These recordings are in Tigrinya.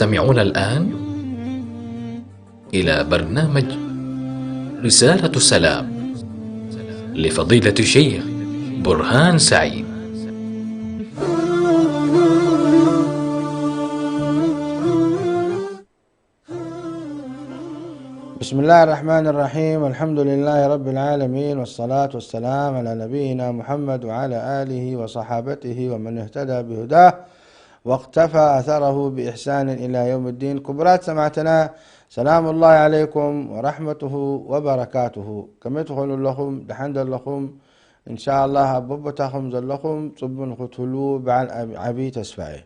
تستمعون الآن إلى برنامج رسالة السلام لفضيلة الشيخ برهان سعيد. بسم الله الرحمن الرحيم. الحمد لله رب العالمين، والصلاة والسلام على نبينا محمد وعلى آله وصحابته ومن اهتدى بهداه واقتفى أثره بإحسان إلى يوم الدين. ክቡራት ሰማዕትና፣ ሰላም الله عليكم ورحمته وبركاته. ከመይ ትኾኑ ኣለኹም? ደሓን ዶ ኣለኹም? إن شاء الله ኣብ በቦታኹም ዘለኹም ጽቡን ክትህልዉ በዓል ዓብ-፣ ዓቢ ተስፋ እየ።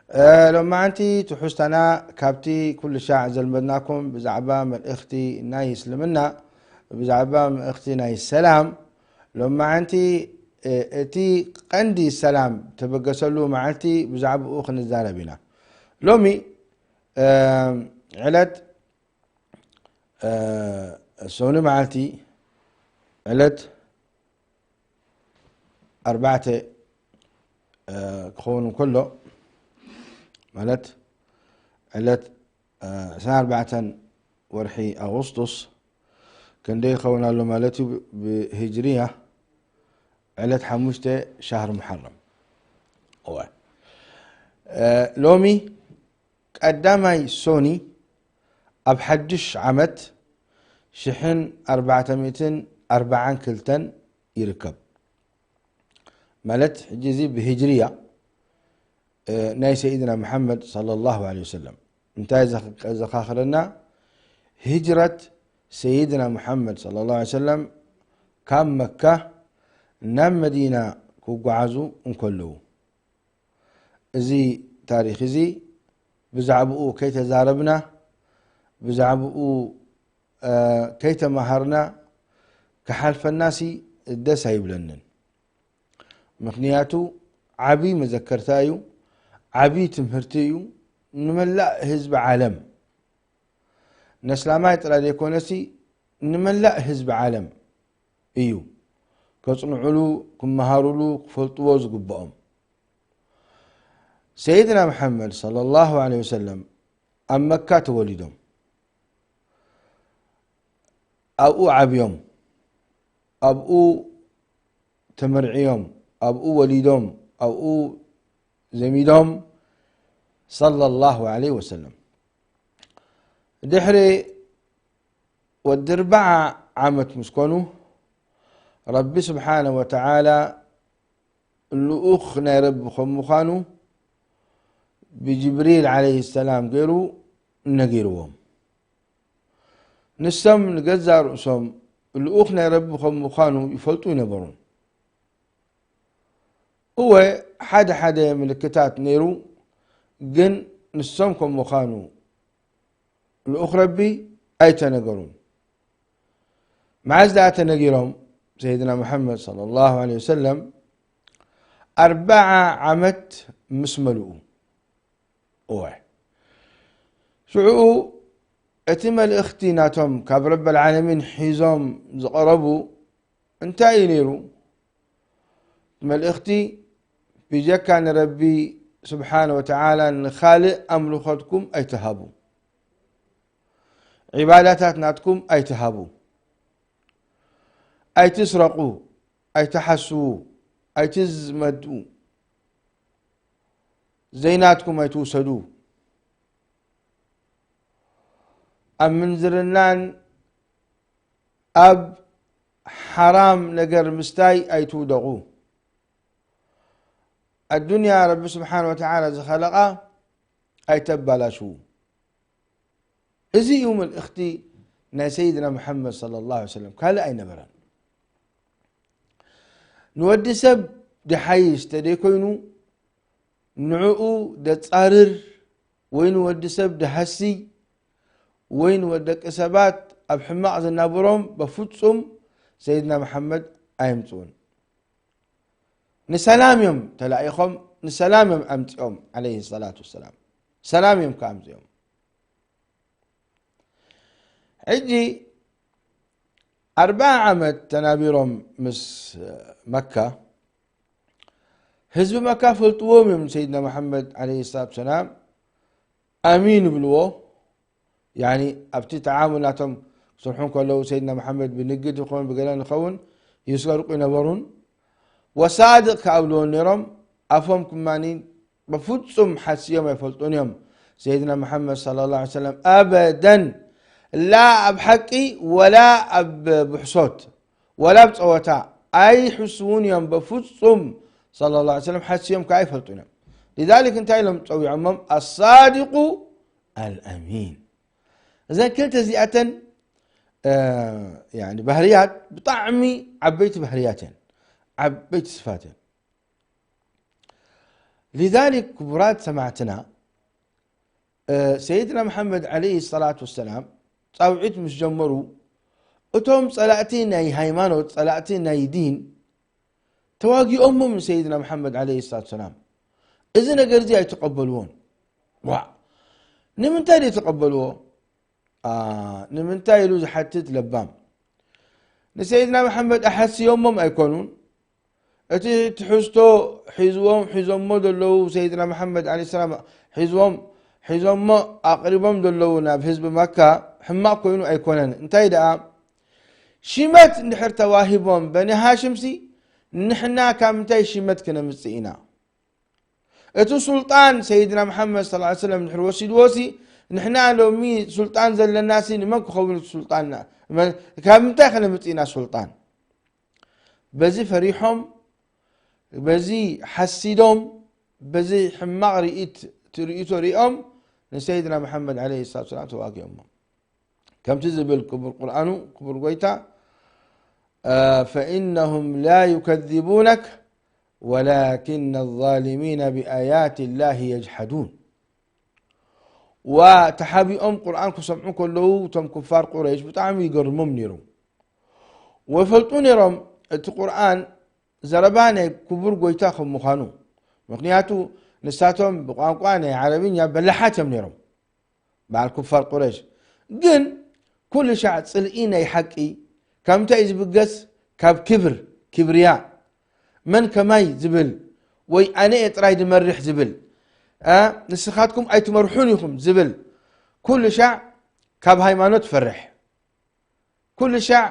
እ፣ ሎማዓንቲ ትሕዝቶና ካብቲ ኩሉ ሻዕ ዘልመድናኩም ብዛዕባ መልእኽቲ ናይ እስልምና፣ ብዛዕባ መልእኽቲ ናይ ሰላም፣ ሎማዓንቲ፣ እ፣ እቲ ቀንዲ ሰላም ተበገሰሉ መዓልቲ ብዛዕባኡ ክንዛረብ ኢና። ሎሚ፣ እ፣ ዕለት፣ እ፣ ሰኑይ መዓልቲ ዕለት ኣርባዕተ፣ እ፣ ክኸውን እንከሎ፣ ማለት ዕለት፣ እ፣ ዕስራን ኣርባዕተን ወርሒ ኣጎስቶስ ክንደይ ይኸውን ኣሎ ማለት እዩ? ብሂጅርያ ዕለት ሓሙሽተ ሻህር ሙሓረም። እወ። እ፣ ሎሚ ቀዳማይ ሶኒ ኣብ ሓድሽ ዓመት ሽሕን ኣርባዕተ ሚእትን ኣርባዓን ክልተን ይርከብ። ማለት ሕጂ እዚ ብሂጅርያ፣ እ፣ ናይ ሰይድና መሓመድ ሰለላሁ ዐለይሂ ወሰለም። እንታይ ዘኽ-፣ ዘኻኽረና? ሂጅረት ሰይድና መሓመድ ሰለላሁ ዐለይሂ ወሰለም ካብ መካ ናብ መዲና ክጓዓዙ እንከለዉ። እዚ ታሪኽ እዚ ብዛዕባኡ ከይተዛረብና፣ ብዛዕባኡ፣ እ፣ ከይተማሃርና ክሓልፈናሲ ደስ ኣይብለንን። ምኽንያቱ ዓቢ መዘከርታ እዩ፣ ዓቢ ትምህርቲ እዩ ንመላእ ህዝቢ ዓለም። ነስላማይ ጥራይ ዘይኮነሲ ንመላእ ህዝቢ ዓለም እዩ ከጽንዑሉ፣ ክመሃሩሉ፣ ክፈልጥዎ ዝግብኦም። ሰይድና መሓመድ ሰለላሁ ዐለይሂ ወሰለም ኣብ መካ ተወሊዶም፣ ኣብኡ ዓብዮም፣ ኣብኡ ተመርዕዮም፣ ኣብኡ ወሊዶም፣ ኣብኡ ዘሚዶም ሰለላሁ ዐለይሂ ወሰለም። ድሕሪ ወዲ ኣርባዓ ዓመት ምስ ኮኑ፣ ረቢ ስብሓነ ወተዓላ ልኡኽ ናይ ረቢ ከም ምዃኑ ብጅብሪል ዐለይሂ ሰላም ገይሩ ነጊርዎም። ንሶም ንገዛእ ርእሶም ልኡኽ ናይ ረቢ ከም ምዃኑ ይፈልጡ ኣይነበሩን። እወ፣ ሓደ ሓደ ምልክታት ነይሩ፣ ግን ንሶም ከም ምዃኑ ልኡኽ ረቢ ኣይተነገሩን። መዓዝ ደኣ ተነጊሮም? ሰይድና ሙሓመድ ሰለላሁ ዐለይሂ ወሰለም ኣርብዓ ዓመት ምስ መልኡ። እወ። ሽዑኡ እቲ መልእኽቲ ናቶም ካብ ረበል ዓለሚን ሒዞም ዝቐረቡ እንታይ እዩ ነይሩ? መልእኽቲ፣ ብጀካ ንረቢ ስብሓነ ወተዓላ ንኻልእ ኣምልኾትኩም ኣይትሃቡ። ዒባዳታት ናትኩም ኣይትሃቡ። ኣይትስረቑ፣ ኣይትሓስዉ፣ ኣይትዝመዱ፣ ዘይናትኩም ኣይትውሰዱ። ኣብ ምንዝርናን ኣብ ሓራም ነገር ምስታይ ኣይትውደቑ። ኣዱንያ ረቢ ስብሓነ ወተዓላ ዝኸለቓ ኣይተባላሽዉ። እዚ እዩ መልእኽቲ ናይ ሰይድና ሙሓመድ ሰለላሁ ዐለይሂ ወሰለም፣ ካልእ ኣይነበረን። ንወዲ ሰብ ድሓይሽ ተደይኮይኑ ንዕኡ ደጻርር ወይ ንወዲ ሰብ ድሃሲ ወይ ንወደቂ ሰባት ኣብ ሕማቕ ዝናብሮም በፍጹም ሰይድና መሓመድ ኣየምጽኡን። ንሰላም እዮም ተላኢኾም፣ ንሰላም እዮም ኣምጺኦም ዐለይሂ ሰላቱ ወሰላም። ሰላም እዮም ከኣ ኣምጺኦም። ሕጂ ኣርብዓ ዓመት ተናቢሮም ምስ መካ፣ ህዝቢ መካ ፈልጥዎም እዮም ንሰይድና መሓመድ ዐለይሂ ሰላቱ ወሰላም። ኣሚን ይብልዎ። ያኒ ኣብቲ ተዓሙል ናቶም ክሰርሑ ከለዉ ሰይድና መሓመድ ብንግድ ይኸውን ብገለ ንኸውን ይሰርቁ ይነበሩን። ወሳድቅ ከኣብልዎ ነይሮም። ኣፎም ክማኒ በፍጹም ሓስዮም ኣይፈልጡን እዮም። ሰይድና መሓመድ ሰለላሁ ዐለይሂ ወሰለም ኣበደን ላ ኣብ ሓቂ ወላ ኣብ ብሕሶት ወላ ኣብ ጸወታ ኣይሕስውን እዮም በፍጹም። ሰለላሁ ዐለይሂ ወሰለም ሓስዮም ከኣ ኣይፈልጡን እዮም። ሊዛሊክ እንታይ ኢሎም ጸዊዖሞም? ኣሳዲቁ ኣልኣሚን። እዘን ክልተ እዚኣተን፣ እ፣ ያኒ ባህርያት ብጣዕሚ ዓበይቲ ባህርያት እየን፣ ዓበይቲ ስፋት እየን። ሊዛሊክ ክቡራት ሰማዕትና፣ እ፣ ሰይድና መሓመድ ዓለይሂ ሰላቱ ወሰላም ጻውዒት ምስ ጀመሩ፣ እቶም ጸላእቲ ናይ ሃይማኖት፣ ጸላእቲ ናይ ዲን ተዋጊኦሞም ንሰይድና መሓመድ ዓለይሂ ሰላቱ ወሰላም። እዚ ነገር እዚ ኣይተቐበልዎን። ዋ፣ ንምንታይ ዘይተቐበልዎ? ኣ፣ ንምንታይ ኢሉ ዝሓትት ለባም። ንሰይድና መሓመድ ኣሓስዮሞም ኣይኮኑን። እቲ ትሕዝቶ ሒዝዎም፣ ሒዞሞ ዘለዉ ሰይድና መሓመድ ዓለይሂ ሰላም ሒዝዎም፣ ሒዞሞ ኣቕሪቦም ዘለዉ ናብ ህዝቢ መካ ሕማቕ ኮይኑ ኣይኮነን። እንታይ ደኣ፣ ሽመት እንድሕር ተዋሂቦም በኒ ሃሽምሲ፣ ንሕና ካብ ምንታይ ሽመት ክነምጽእ ኢና? እቲ ሱልጣን ሰይድና መሓመድ ሰለላሁ ዐለይሂ ወሰለም እንድሕር ወሲድዎሲ፣ ንሕና ሎሚ ሱልጣን ዘለናሲ ንመን ክኸውን እቲ ሱልጣንና? መን፣ ካብ ምንታይ ከነምጽእ ኢና ሱልጣን? በዚ ፈሪሖም፣ በዚ ሓሲዶም፣ በዚ ሕማቕ ርእይት-፣ ርእይቶ ሪኦም ንሰይድና መሓመድ ዓለይሂ ሰላቱ ወሰላም ተዋጊኦሞ። ከምቲ ዝብል ክቡር ቁርኣኑ፣ ክቡር ጎይታ፣ እ፣ ፈኢነሁም ላ ዩከዚቡነክ ወላኪነ ዛሊሚነ ብኣያት ላሂ የጅሐዱን። ዋ፣ ተሓቢኦም ቁርኣን ክሰምዑ ከለዉ እቶም ኩፋር ቁረይሽ ብጣዕሚ ይገርሞም ነይሮም። ወይፈልጡ ነይሮም እቲ ቁርኣን ዘረባ ናይ ክቡር ጎይታ ከም ምዃኑ። ምኽንያቱ ንሳቶም ብቋንቋ ናይ ዓረብኛ በላሓት እዮም ነይሮም። በዓል ኩፋር ቁረይሽ ግን ኩሉ ሻዕ ጽልኢ ናይ ሓቂ ካብ ምንታይ እዩ ዝብገስ? ካብ ክብር፣ ክብርያ፣ መን ከማይ ዝብል ወይ ኣነ እየ ጥራይ ዝመርሕ ዝብል፣ እ፣ ንስኻትኩም ኣይትመርሑን ኢኹም ዝብል ኩሉ ሻዕ ካብ ሃይማኖት ፈርሕ። ኩሉ ሻዕ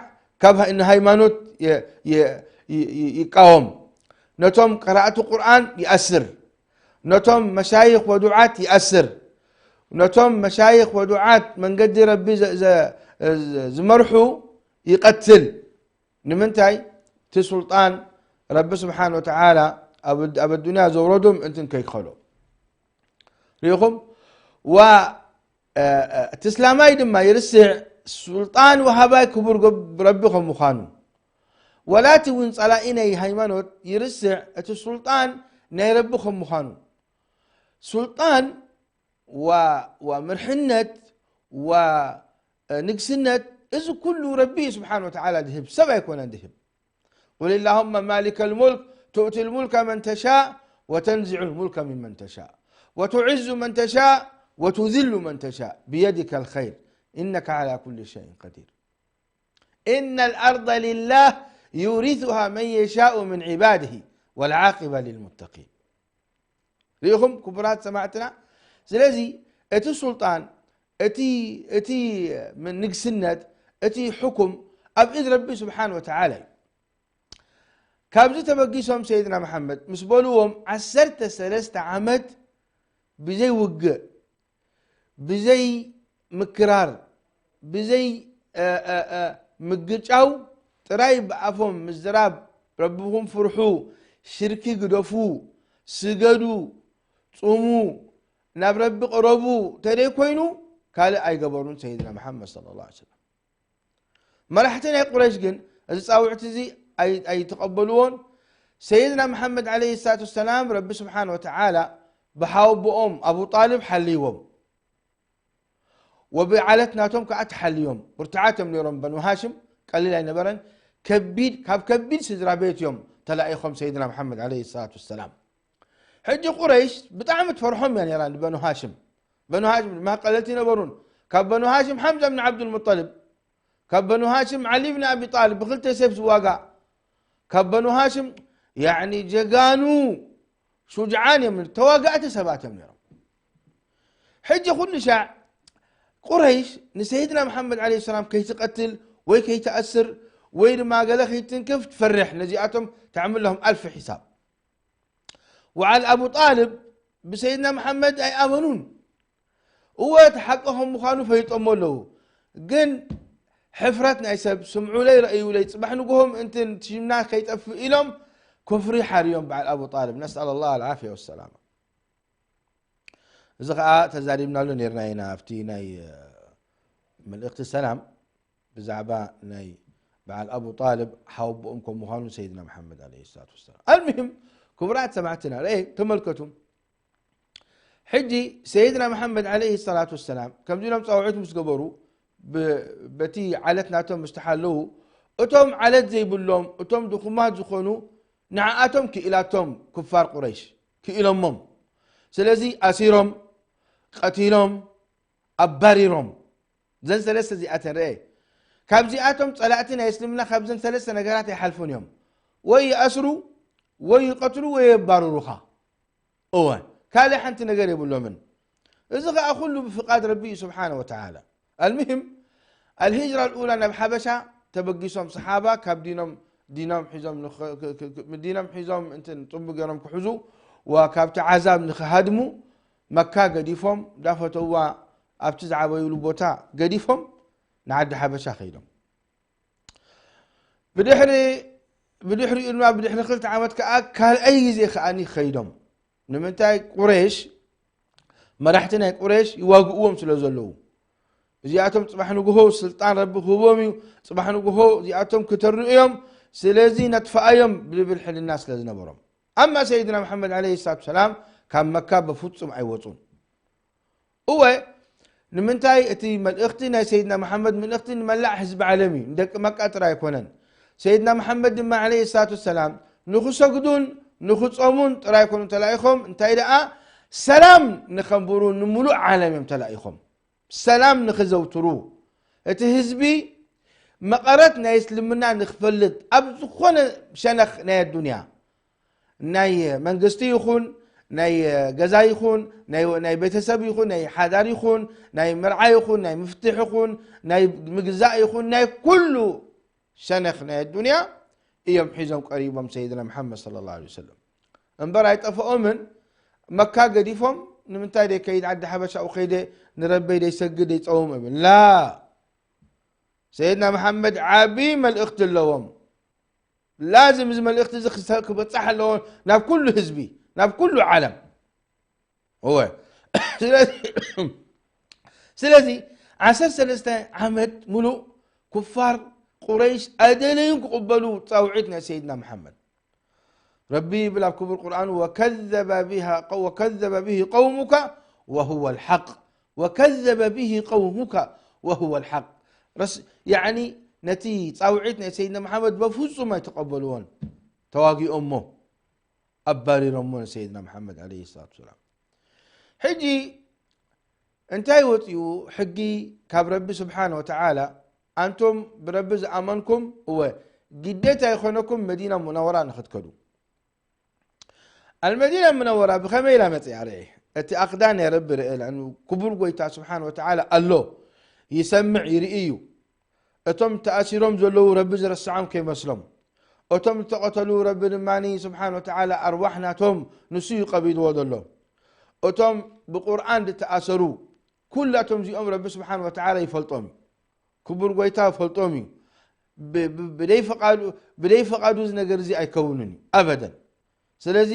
ካብ ሃ-፣ ንሃይማኖት የ-፣ የ-፣ ይ-፣ ይ-፣ ይቃወም። ነቶም ቀራእቲ ቁርኣን ይኣስር። ነቶም መሻይኽ ወዱዓት ይኣስር። ነቶም መሻይኽ ወዱዓት መንገዲ ረቢ ዘ-፣ ዘ-፣ ዝ-፣ ዝመርሑ ይቐትል። ንምንታይ? እቲ ሱልጣን ረቢ ስብሓን ወተዓላ ኣብ፣ ኣብ ኣዱንያ ዘውረዱ ምእንትን ከይክኸሎ። ሪኢኹም? ዋ፣ እ፣ እ፣ እቲ እስላማይ ድማ ይርስዕ ሱልጣን ወሃባይ ክቡር ጎብ-፣ ረቢ ከም ምዃኑ። ወላ እቲ እውን ጸላኢ ናይ ሃይማኖት ይርስዕ እቲ ሱልጣን ናይ ረቢ ከም ምዃኑ። ሱልጣን ዋ-፣ ዋ ምርሕነት ዋ፣ እ፣ ንግስነት፣ እዚ ኩሉ ረቢ ስብሓን ወተዓላ ዝህብ፣ ሰብ ኣይኮነን ዝህብ። قل اللهم مالك الملك تؤتي الملك من تشاء وتنزع الملك ممن تشاء وتعز من تشاء وتذل من تشاء بيدك الخير إنك على كل شيء قدير إن الأرض لله يورثها من يشاء من عباده والعاقبة للمتقين. ርኢኹም ክቡራት ሰማዕትና። ስለዚ እቲ ሱልጣን፣ እቲ፣ እቲ ም-፣ ንግስነት፣ እቲ ሕኩም ኣብ ኢድ ረቢ ስብሓን ወተዓላ እዩ። ካብዚ ተበጊሶም ሰይድና መሓመድ ምስ በልዎም ዓሰርተ ሰለስተ ዓመት ብዘይ ውግእ፣ ብዘይ ምክራር፣ ብዘይ፣ እ፣ እ፣ እ፣ ምግጫው፣ ጥራይ ብኣፎም ምዝራብ፣ ረብኹም ፍርሑ፣ ሽርኪ ግደፉ፣ ስገዱ፣ ጹሙ፣ ናብ ረቢ ቅረቡ ተደይ ኮይኑ ካልእ ኣይገበሩን ሰይድና መሓመድ ሰለላሁ ዐለይሂ ወሰለም። መራሕቲ ናይ ቁረይሽ ግን እዚ ጻውዕቲ እዚ ኣይ-፣ ኣይተቐበልዎን። ሰይድና መሓመድ ዓለይሂ ሰላቱ ወሰላም ረቢ ስብሓን ወተዓላ ብሓወቦኦም ኣቡ ጣልብ ሓልይዎም፣ ወብዓለት ናቶም ከዓ ተሓልዮም። ብርቱዓት እዮም ነይሮም። በኑ ሃሽም ቀሊል ኣይነበረን። ከቢድ፣ ካብ ከቢድ ስድራ ቤት እዮም ተላኢኾም ሰይድና መሓመድ ዓለይሂ ሰላቱ ወሰላም። ሕጂ ቁረይሽ ብጣዕሚ ትፈርሖም እያ ነይራ ንበኑ ሃሽም። በኑ ሃሽም ድማ ቀለልቲ ነበሩን። ካብ በኑ ሃሽም ሓምዛ ብን ዓብዱልሙጠልብ፣ ካብ በኑ ሃሽም ዓሊ ብን ኣቢ ጣልብ ብክልተ ሴፍ ዝዋጋእ፣ ካብ በኑ ሃሽም ያዕኒ ጀጋኑ ሹጅዓን እዮም፣ ተዋጋእቲ ሰባት እዮም ነይሮም። ሕጂ ኩሉ ሻዕ ቁረይሽ ንሰይድና መሓመድ ዓለይሂ ሰላም ከይትቐትል ወይ ከይትኣስር ወይ ድማ ገለ ከይትንክፍ ትፈርሕ። ነዚኣቶም ተዕምለኹም ኣልፊ ሒሳብ። ወዓል ኣቡ ጣልብ ብሰይድና መሓመድ ኣይኣመኑን። እወ፣ እቲ ሓቂ ከም ምዃኑ ፈሊጦሞ ኣለዉ። ግን ሕፍረት ናይ ሰብ፣ ስምዑለይ ረእዩለይ፣ ጽባሕ ንግሆ ምእንቲ ሽምና ከይጠፍእ ኢሎም ኩፍሪ ሓርዮም በዓል ኣቡ ጣልብ። ነስኣል ኣላህ ኣልዓፍያ ወሰላማ። እዚ ኸዓ ተዛሪብናሉ ነይርና ኢና ኣብቲ ናይ፣ እ፣ መልእኽቲ ሰላም ብዛዕባ ናይ በዓል ኣቡ ጣልብ ሓወቦኦም ከም ምዃኑ ሰይድና መሓመድ ዓለይሂ ሰላቱ ወሰላም። ኣልሙሂም ክቡራት ሰማዕትና፣ ርኤ፣ ተመልከቱ። ሕጂ ሰይድና መሓመድ ዓለይሂ ሰላቱ ወሰላም ከምዚ ኢሎም ጻውዒት ምስ ገበሩ፣ ብ-፣ በቲ ዓለት ናቶም ምስ ተሓለዉ፣ እቶም ዓለት ዘይብሎም፣ እቶም ድኹማት ዝኾኑ፣ ንዓኣቶም ክኢላቶም ክፋር ቁረይሽ፣ ክኢሎሞም። ስለዚ ኣሲሮም፣ ቀቲሎም፣ ኣባሪሮም። ዘን ሰለስተ እዚኣተን ርኤ። ካብዚኣቶም ጸላእቲ ናይ እስልምና ካብዘን ሰለስተ ነገራት ኣይሓልፉን እዮም። ወይ ይኣስሩ፣ ወይ ይቐትሉ፣ ወይ የባርሩኻ። እወ፣ ካልእ ሓንቲ ነገር የብሎምን። እዚ ኸኣ ኩሉ ብፍቓድ ረቢ እዩ ስብሓነ ወተዓላ። ኣልሙሂም፣ ኣልሂጅራ ልኡላ ናብ ሓበሻ ተበጊሶም ሰሓባ ካብ ዲኖም፣ ዲኖም ሒዞም ንኸ-፣ ክ-፣ ክ-፣ ክ-፣ ዲኖም ሒዞም እንትን ጽቡቕ ገይሮም ክሕዙ፣ ዋ ካብቲ ዓዛብ ንኽሃድሙ መካ ገዲፎም፣ ዳፈተዋ ኣብቲ ዝዓበዩሉ ቦታ ገዲፎም ንዓዲ ሓበሻ ኸይዶም። ብድሕሪ፣ ብድሕሪኡ ድማ ብድሕሪ ክልተ ዓመት ከኣ ካልኣይ ግዜ ከኣኒ ኸይዶም። ንምንታይ? ቁሬሽ፣ መራሕቲ ናይ ቁሬሽ ይዋግእዎም ስለ ዘለዉ። እዚኣቶም ጽባሕ ንግሆ ስልጣን ረቢ ክህቦም እዩ። ጽባሕ ንግሆ እዚኣቶም ክተርኡ እዮም። ስለዚ ነጥፍኣዮም ብዝብል ሕልና ስለ ዝነበሮም። ኣማ ሰይድና መሓመድ ዓለይሂ ሰላቱ ሰላም ካብ መካ በፍጹም ኣይወጹን። እወ፣ ንምንታይ? እቲ መልእኽቲ ናይ ሰይድና መሓመድ መልእኽቲ ንመላእ ህዝቢ ዓለም እዩ፣ ንደቂ መካ ጥራይ ኣይኮነን። ሰይድና መሓመድ ድማ ዓለይሂ ሰላቱ ወሰላም ንኽሰግዱን ንኽጾሙን ጥራይ ኣይኮኑን ተላኢኾም፣ እንታይ ደኣ ሰላም ንኸንብሩ ንምሉእ ዓለም እዮም ተላኢኾም። ሰላም ንኽዘውትሩ፣ እቲ ህዝቢ መቐረት ናይ እስልምና ንኽፈልጥ ኣብ ዝኾነ ሸነኽ ናይ ኣዱንያ ናይ መንግስቲ ይኹን፣ ናይ ገዛ ይኹን፣ ናይ፣ ናይ ቤተሰብ ይኹን፣ ናይ ሓዳር ይኹን፣ ናይ መርዓ ይኹን፣ ናይ ምፍትሕ ይኹን፣ ናይ ምግዛእ ይኹን፣ ናይ ኩሉ ሸነኽ ናይ ኣዱንያ እዮም ሒዞም ቀሪቦም ሰይድና መሓመድ ሰለላሁ ዐለይሂ ወሰለም። እምበር ኣይጠፍኦምን። መካ ገዲፎም፣ ንምንታይ ደይ ከይድ ዓዲ ሓበሻ፣ ኣብኡ ከይደ ንረበይ ደይ ሰግድ ደይ ጸውም እብል። ላ፣ ሰይድና መሓመድ ዓቢ መልእኽቲ ኣለዎም። ላዝም እዚ መልእኽቲ እዚ ክሰ-፣ ክበጻሕ ኣለዎ ናብ ኩሉ ህዝቢ፣ ናብ ኩሉ ዓለም። እወ። ስለዚ፣ ስለዚ ዓሰርተ ሰለስተ ዓመት ሙሉእ ኩፋር ቁረይሽ ኣይደለዩን ክቕበሉ ጻውዒት ናይ ሰይድና መሓመድ። ረቢ ይብል ኣብ ክቡር ቁርኣኑ፣ "ወከዘበ ቢሃ ቀ-፣ ወከዘበ ቢሂ ቀውሙካ ወሁወ ልሓቅ፣ ወከዘበ ቢሂ ቀውሙካ ወሁወ ልሓቅ።" ረስ-፣ ያዕኒ ነቲ ጻውዒት ናይ ሰይድና መሓመድ በፍጹም ኣይተቐበልዎን። ተዋጊኦሞ፣ ኣባሪሮሞ ንሰይድና መሓመድ ዓለይሂ ሰላቱ ወሰላም። ሕጂ እንታይ ወጺኡ? ሕጊ ካብ ረቢ ስብሓነ ወተዓላ፣ ኣንቱም ብረቢ ዝኣመንኩም፣ እወ፣ ግዴታ ይኾነኩም መዲና ሙነወራ ንኽትከዱ። ኣልመዲና ሙነወራ ብኸመይ ኢላ መጺኣ? ርኤ፣ እቲ ኣኽዳን ናይ ረቢ ርኤ፣ ለኣኑ ክቡር ጎይታ ስብሓነ ወተዓላ ኣሎ፣ ይሰምዕ፣ ይርኢ እዩ። እቶም ተኣሲሮም ዘለዉ ረቢ ዝረስዖም ከይመስሎም። እቶም ዝተቐተሉ ረቢ ድማ ስብሓነ ወተዓላ ኣርዋሕ ናቶም ንሱ እዩ ቀቢድዎ ዘሎ። እቶም ብቁርኣን ዝተኣሰሩ ኩላቶም እዚኦም ረቢ ስብሓነ ወተዓላ ይፈልጦም እዩ። ክቡር ጎይታ ይፈልጦም እዩ። ብ-፣ ብ-፣ ብደይ ፈቓዱ፣ ብደይ ፈቓዱ እዚ ነገር እዚ ኣይከውንን እዩ ኣበደን። ስለዚ፣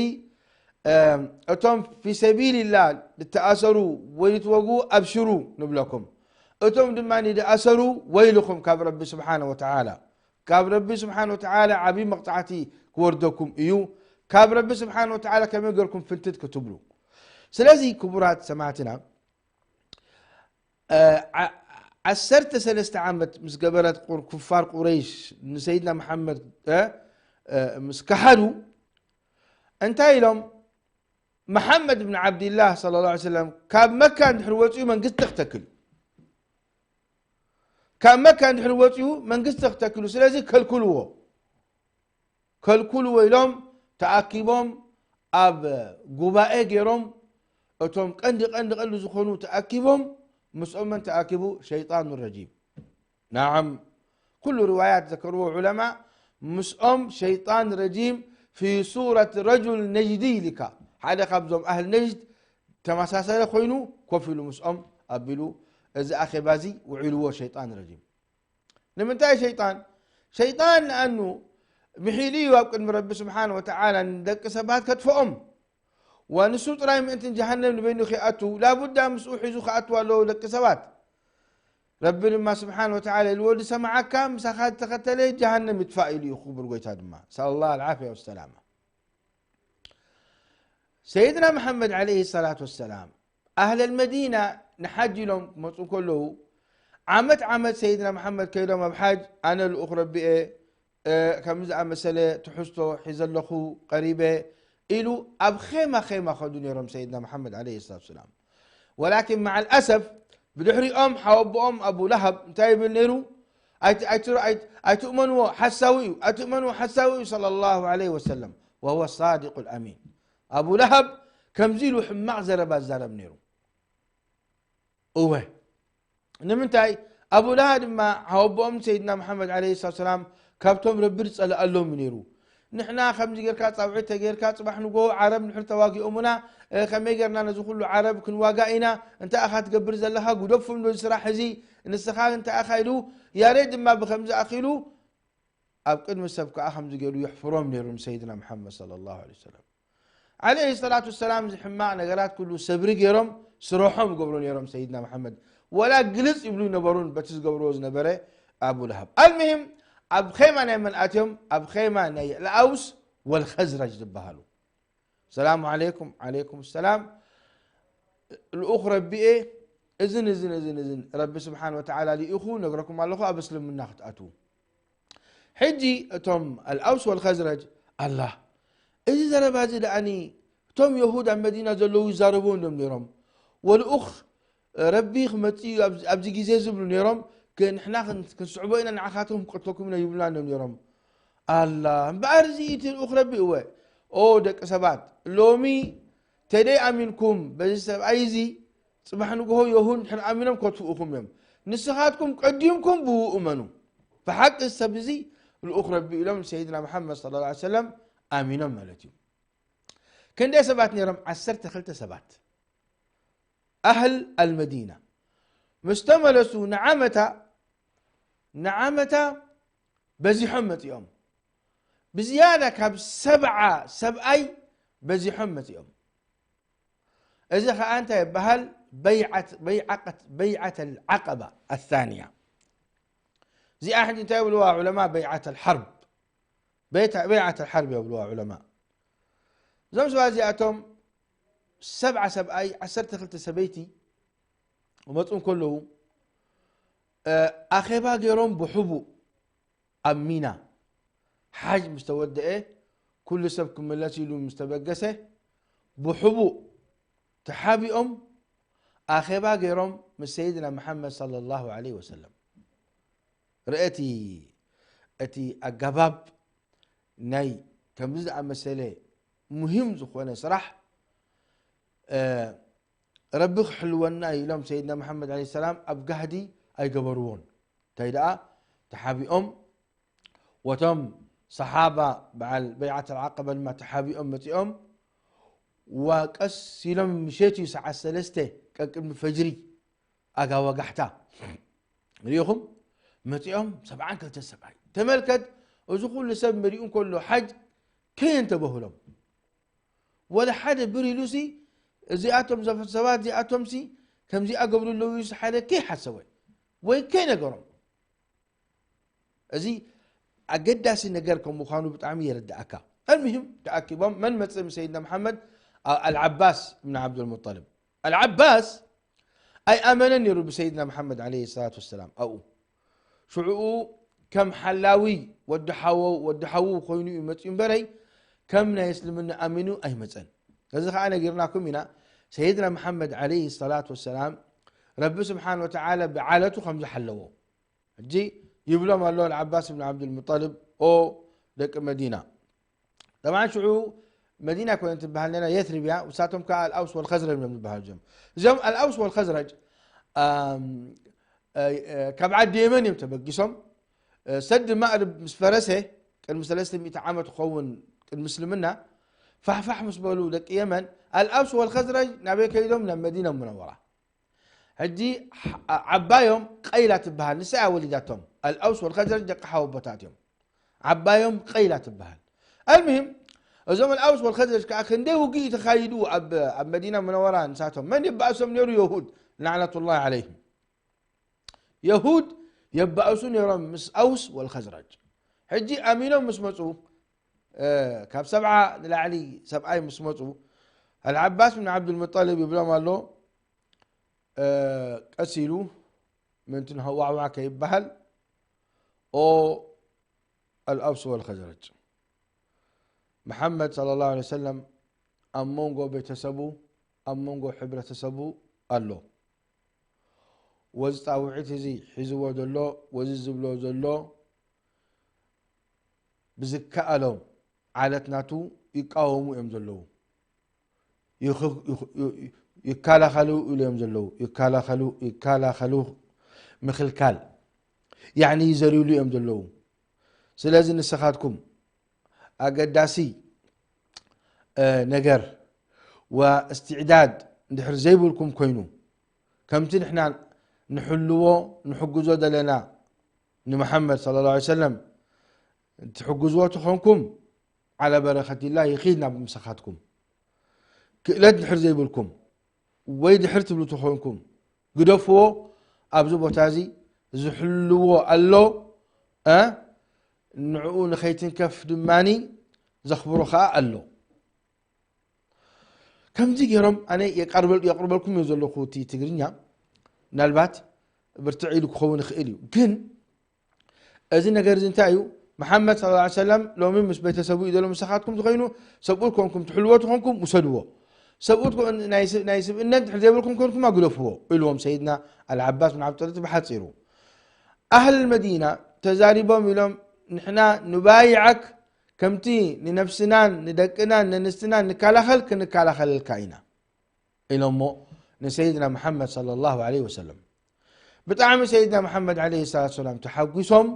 እም፣ እቶም ፊ ሰቢልላ ዝተኣሰሩ ወይ ዝትወግኡ ኣብሽሩ ንብለኩም። እቶም ድማ ንዝኣሰሩ ወይልኹም ካብ ረቢ ስብሓነ ወተዓላ። ካብ ረቢ ስብሓነ ወተዓላ ዓብዪ መቕጻዕቲ ክወርደኩም እዩ። ካብ ረቢ ስብሓነ ወተዓላ ከመይ ገርኩም ፍንትት ክትብሉ። ስለዚ ክቡራት ሰማዕትና፣ እ፣ ዓ-፣ ዓሰርተ ሰለስተ ዓመት ምስ ገበረት ቁር-፣ ኩፋር ቁረይሽ ንሰይድና መሓመድ፣ እ፣ እ፣ ምስ ከሓዱ፣ እንታይ ኢሎም? መሓመድ ብን ዓብድላህ ሰለላሁ ዐለይሂ ወሰለም ካብ መካ እንድሕር ወፂኡ መንግስቲ ክተክል እዩ። ካብ መካ እንድሕር ወፂኡ መንግስቲ ክተክል እዩ። ስለዚ ከልክልዎ። ከልክልዎ ኢሎም ተኣኪቦም ኣብ ጉባኤ ገይሮም እቶም ቀንዲ ቀንዲ ቀንዲ ዝኾኑ ተኣኪቦም ምስኦም መን ተኣኪቡ? ሸይጣኑ ረጂም። ናዓም፣ ኩሉ ርዋያት ዘከርዎ ዑለማ ምስኦም ሸይጣን ረጂም ፊ ሱረት ረጁል ነጅዲ ኢልካ፣ ሓደ ካብዞም ኣህል ነጅድ ተመሳሳለ ኮይኑ ኮፍ ኢሉ ምስኦም ኣቢሉ እዚ ኣኼባ እዚ ውዒልዎ ሸይጣን ረጂም። ንምንታይ ሸይጣን? ሸይጣን ንኣኑ ምሒሉ እዩ ኣብ ቅድሚ ረቢ ስብሓን ወተዓላ ንደቂ ሰባት ከጥፍኦም። ወንሱ ጥራይ ምእንቲ ጀሃነም ንበይኑ ከይኣቱ ላቡዳ ምስኡ ሒዙ ክኣትዋ ኣለዎ ደቂ ሰባት። ረቢ ድማ ስብሓን ወተዓላ ኢልዎ ዝሰማዓካ ምሳኻ ዝተኸተለ ጀሃነም ይጥፋእ ኢሉ እዩ ክቡር ጎይታ ድማ። ነስኣሉላህ ኣልዓፍያ ወሰላማ። ሰይድና መሓመድ ዓለይሂ ሰላት ወሰላም ኣህለል መዲና ንሓጅ ኢሎም ክመፁ ከለዉ ዓመት ዓመት ሰይድና መሓመድ ከይዶም ኣብ ሓጅ ኣነ ልኡኽ ረቢኤ ከምዚ ዝኣመሰለ ትሕዝቶ ሒዘ ኣለኹ ቀሪበ ኢሉ ኣብ ኼማ ኼማ ኸዱ ነይሮም ሰይድና መሓመድ ዓለይሂ ሰላት ወሰላም። ወላኪን መዓል ኣሰፍ ብድሕሪኦም ሓወቦኦም ኣቡ ለሃብ እንታይ ይብል ነይሩ? ኣይትእመንዎ ሓሳዊ እዩ፣ ኣይትእመንዎ ሓሳዊ እዩ ሰለላሁ ዓለይሂ ወሰለም ወሁወ ሳዲቁ ልኣሚን። ኣቡ ለሃብ ከምዚ ኢሉ ሕማቕ ዘረባ ዝዛረብ ነይሩ። እወ ንምንታይ? ኣቡ ለሃብ ድማ ሓወቦኦም ሰይድና መሓመድ ዓለይሂ ሰላቱ ወሰላም ካብቶም ረቢ ዝጸልኣሎም እዩ ነይሩ። ንሕና ከምዚ ጌርካ ጻውዒት ተጌርካ ጽባሕ ንጎ ዓረብ ንድሕር ተዋጊኦሙና ከመይ ጌርና ነዚ ኩሉ ዓረብ ክንዋጋ ኢና? እንታይ ኢኻ ትገብር ዘለኻ? ጉደፉ ንዚ ስራሕ እዚ ንስኻ እንታይ ኢኻ ኢሉ ያሬድ ድማ ብከምዚ ኣኺሉ ኣብ ቅድሚ ሰብ ከኣ ከምዚ ገይሩ የሕፍሮም ነይሩ ንሰይድና መሓመድ ሰለላሁ ዐለይሂ ወሰለም። ዓለይሂ ሰላቱ ወሰላም እዚ ሕማቕ ነገራት ኩሉ ሰብሪ ገይሮም ስረሖም ይገብሩ ነይሮም ሰይድና መሓመድ። ወላ ግልጽ ይብሉ ይነበሩን በቲ ዝገብርዎ ዝነበረ ኣቡ ለሃብ። ኣልሙሂም ኣብ ኼማ ናይ መን ኣትዮም? ኣብ ኼማ ናይ ኣልኣውስ ወልኸዝረጅ ዝበሃሉ። ሰላሙ ዓለይኩም። ዓለይኩም ሰላም። ልኡኽ ረቢኤ እዝን እዝን እዝን እዝን ረቢ ስብሓን ወተዓላ ልኢኹ ነግረኩም ኣለኹ ኣብ እስልምና ክትኣትዉ። ሕጂ እቶም ኣልኣውስ ወልኸዝረጅ ኣላ እዚ ዘረባ እዚ ደኣኒ እቶም የሁድ ኣብ መዲና ዘለዉ ይዛረቡ እንዶም ነይሮም። ወልኡኽ ረቢ ክመጽእ እዩ ኣብዚ ግዜ ዝብሉ ነይሮም። ንሕና ክንስዕቦ ኢና ንዓኻትኩም ክንቀትለኩም ኢና ይብሉና እንዶም ነይሮም። ኣላ እምበኣር እዚ እቲ ልኡኽ ረቢ እወ ኦ ደቂ ሰባት ሎሚ ተደይ ኣሚንኩም በዚ ሰብኣይ እዚ ጽባሕ ንግሆ የሁድ ድሕር ኣሚኖም ከጥፍኡኹም እዮም። ንስኻትኩም ቀዲምኩም ብኡ እመኑ። ብሓቂ ሰብ እዚ ልኡኽ ረቢ ኢሎም ሰይድና መሓመድ ሰለላሁ ዐለይሂ ወሰለም ኣሚኖም ማለት እዩ። ክንደይ ሰባት ነይሮም? ዓሰርተ ክልተ ሰባት ኣህል ኣልመዲና ምስ ተመለሱ ንዓመታ ንዓመታ በዚሖም መጺኦም። ብዝያዳ ካብ ሰብዓ ሰብኣይ በዚሖም መጺኦም። እዚ ኸዓ እንታይ ይበሃል? በይዓት በይዓት በይዓት ኣልዓቀባ ኣሳንያ። እዚኣ ሕጂ እንታይ ይብልዋ ዑለማ? በይዓት ኣልሓርብ በይዓት ኣልሓርብ የብልዋ ዑለማ። እዞም ሰባት እዚኣቶም ሰብዓ ሰብኣይ ዓሰርተ ክልተ ሰበይቲ ክመፁ እንከለዉ ኣኼባ ገይሮም ብሕቡእ ኣብ ሚና ሓጅ ምስ ተወደአ ኩሉ ሰብ ክምለስ ኢሉ ምስ ተበገሰ ብሕቡእ ተሓቢኦም ኣኼባ ገይሮም ምስ ሰይድና መሓመድ ሰለላሁ ዐለይሂ ወሰለም። ርእቲ እቲ ኣገባብ ናይ ከምዚ ዝኣመሰለ ሙሂም ዝኾነ ስራሕ ረቢ ክሕልወና ኢሎም ሰይድና መሓመድ ዐለይሂ ሰላም ኣብ ጋህዲ ኣይገበርዎን። እንታይ ደኣ ተሓቢኦም ወቶም ሰሓባ በዓል በይዓት ኣልዓቀባ ድማ ተሓቢኦም መፂኦም። ዋቀስ ኢሎም ምሸት እዩ ሰዓት ሰለስተ ቀቅድሚ ፈጅሪ ኣጋ ወጋሕታ ሪኢኹም መፂኦም ሰብዓን ክልተ ሰብኣይ ተመልከት። እዚ ኩሉ ሰብ መሪኡ እንከሎ ሓጅ ከየን ተበህሎም ወላ ሓደ ብር ኢሉሲ እዚኣቶም ሰባት እዚኣቶምሲ ከምዚኣ ገብሩ ኣለዉ ኢሉሲ ሓደ ከይሓሰበ ወይ ከይነገሮም። እዚ ኣገዳሲ ነገር ከም ምዃኑ ብጣዕሚ የረድኣካ። ኣልሙሂም ተኣኪቦም መን መፅእ ምስ ሰይድና መሓመድ? ኣልዓባስ እብን ዓብዱልሙጠልብ። ኣልዓባስ ኣይኣመነን ነይሩ ብሰይድና መሓመድ ዓለይሂ ሰላቱ ወሰላም ኣብኡ ሽዕኡ ከም ሓላዊ ወዲ ሓወው ወዲ ሓዉ ኮይኑ እዩ መፅኡ እምበረይ ከም ናይ እስልምና ኣሚኑ ኣይመፀን። እዚ ከዓ ነጊርናኩም ኢና። ሰይድና መሓመድ ዓለይሂ ሰላቱ ወሰላም ረቢ ስብሓን ወተዓላ ብዓለቱ ከም ዝሓለዎ ሕጂ ይብሎም ኣሎ ዓባስ ብን ዓብዱልሙጠልብ ኦ ደቂ መዲና። ጠብዓን ሽዑ መዲና ኮይነ ትበሃል ነራ የስሪብ እያ። ውሳቶም ከዓ ኣልኣውስ ወልኸዝረጅ እዮም ዝበሃሉ እዚኦም። እዚኦም ኣልኣውስ ወልኸዝረጅ፣ ኣም፣ እ፣ እ፣ ካብ ዓዲ የመን እዮም ተበጊሶም። እ፣ ሰዲ ማእርብ ምስ ፈረሰ፣ ቅድሚ ሰለስተ ሚእቲ ዓመት ክኸውን ቅድሚ እስልምና፣ ፋሕፋሕ ምስ በሉ ደቂ የመን፣ ኣልኣውስ ወልኸዝረጅ ናበይ ከይዶም? ናብ መዲና ሙነወራ። ሕጂ ዓ-፣ ዓባዮም ቀይላ ትበሃል፣ ንሳ እያ ወሊዳቶም። ኣልኣውስ ወልኸዝረጅ ደቂ ሓወቦታት እዮም። ዓባዮም ቀይላ ትበሃል። ኣልሙሂም፣ እዞም ኣልኣውስ ወልኸዝረጅ ከዓ ክንደይ ውግእ እዩ ተኻይዱ ኣብ፣ ኣብ መዲና ሙነወራ ንሳቶም። መን የባእሶም ነይሩ? የሁድ፣ ላዕነቱላሂ ዓለይሂም። የሁድ የባእሱ ነይሮም ምስ ኣውስ ወልኸዝረጅ። ሕጂ ኣሚኖም ምስ መፁ፣ እ፣ ካብ ሰብዓ ንላዕሊ ሰብኣይ ምስ መፁ፣ ኣልዓባስ ብን ዓብዱልሙጠሊብ ይብሎም ኣሎ፣ እ፣ ቀስ ኢሉ ምእንቲ ንሃዋዕዋዕ ከይበሃል፣ ኦ ኣልኣውስ ወልኸዝረጅ፣ መሓመድ ሰለላሁ ዐለይሂ ወሰለም ኣብ መንጎ ቤተሰቡ፣ ኣብ መንጎ ሕብረተሰቡ ኣሎ። ወዚ ጻውዒት እዚ ሒዝዎ ዘሎ፣ ወዚ ዝብሎ ዘሎ ብዝከኣሎም ዓለት ናቱ ይቃወሙ እዮም ዘለዉ። ይኽ-፣ ይኽ-፣ ይ-፣ ይከላኸሉ ኢሉ እዮም ዘለዉ። ይከላኸሉ፣ ይከላኸሉ ምኽልካል፣ ያዕኒ ይዘልሉ እዮም ዘለዉ። ስለዚ ንስኻትኩም ኣገዳሲ፣ እ፣ ነገር ወእስትዕዳድ እንድሕር ዘይብልኩም ኮይኑ፣ ከምቲ ንሕና ንሕልዎ፣ ንሕግዞ ዘለና ንመሓመድ ሰለላሁ ዐለይሂ ወሰለም ትሕግዝዎ ተኾንኩም፣ ዓላ በረከቲላህ ይኺድ ናብ ምሳኻትኩም። ክእለት ድሕር ዘይብልኩም ወይ ድሕር ትብሉ ተኾንኩም፣ ግደፍዎ። ኣብዚ ቦታ እዚ ዝሕልዎ ኣሎ፣ እ፣ ንዕኡ ንኸይትንከፍ ድማኒ ዘኽብሮ ኸኣ ኣሎ። ከምዚ ገይሮም ኣነ የቀርበል-፣ የቕርበልኩም እየ ዘለኹ እቲ ትግርኛ። ምናልባት ብርትዕ ኢሉ ክኸውን ይኽእል እዩ። ግን እዚ ነገር እዚ እንታይ እዩ? መሓመድ ሰለላሁ ዐለይሂ ወሰለም ሎሚ ምስ ቤተሰቡ እዩ ዘሎ፣ ምሳኻትኩም ዝኾይኑ ሰብኡት ኮንኩም ትሕልዎ ትኾንኩም ውሰድዎ። ሰብኡት ኮ-፣ ናይ ስ-፣ ናይ ስብእነት ድሕር ዘይብልኩም ኮንኩም ኣግደፍዎ ኢልዎም ሰይድና ኣልዓባስ ብን ዓብዱልሙጠሊብ ብሓጺሩ። ኣህል መዲና ተዛሪቦም ኢሎም፣ ንሕና ንባይዓክ ከምቲ ንነፍስናን ንደቅናን ነንስትናን ንከላኸል ክንከላኸለልካ ኢና ኢሎሞ ንሰይድና መሓመድ ሰለላሁ ዐለይሂ ወሰለም። ብጣዕሚ ሰይድና መሓመድ ዐለይሂ ሰላቱ ወሰላም ተሓጒሶም፣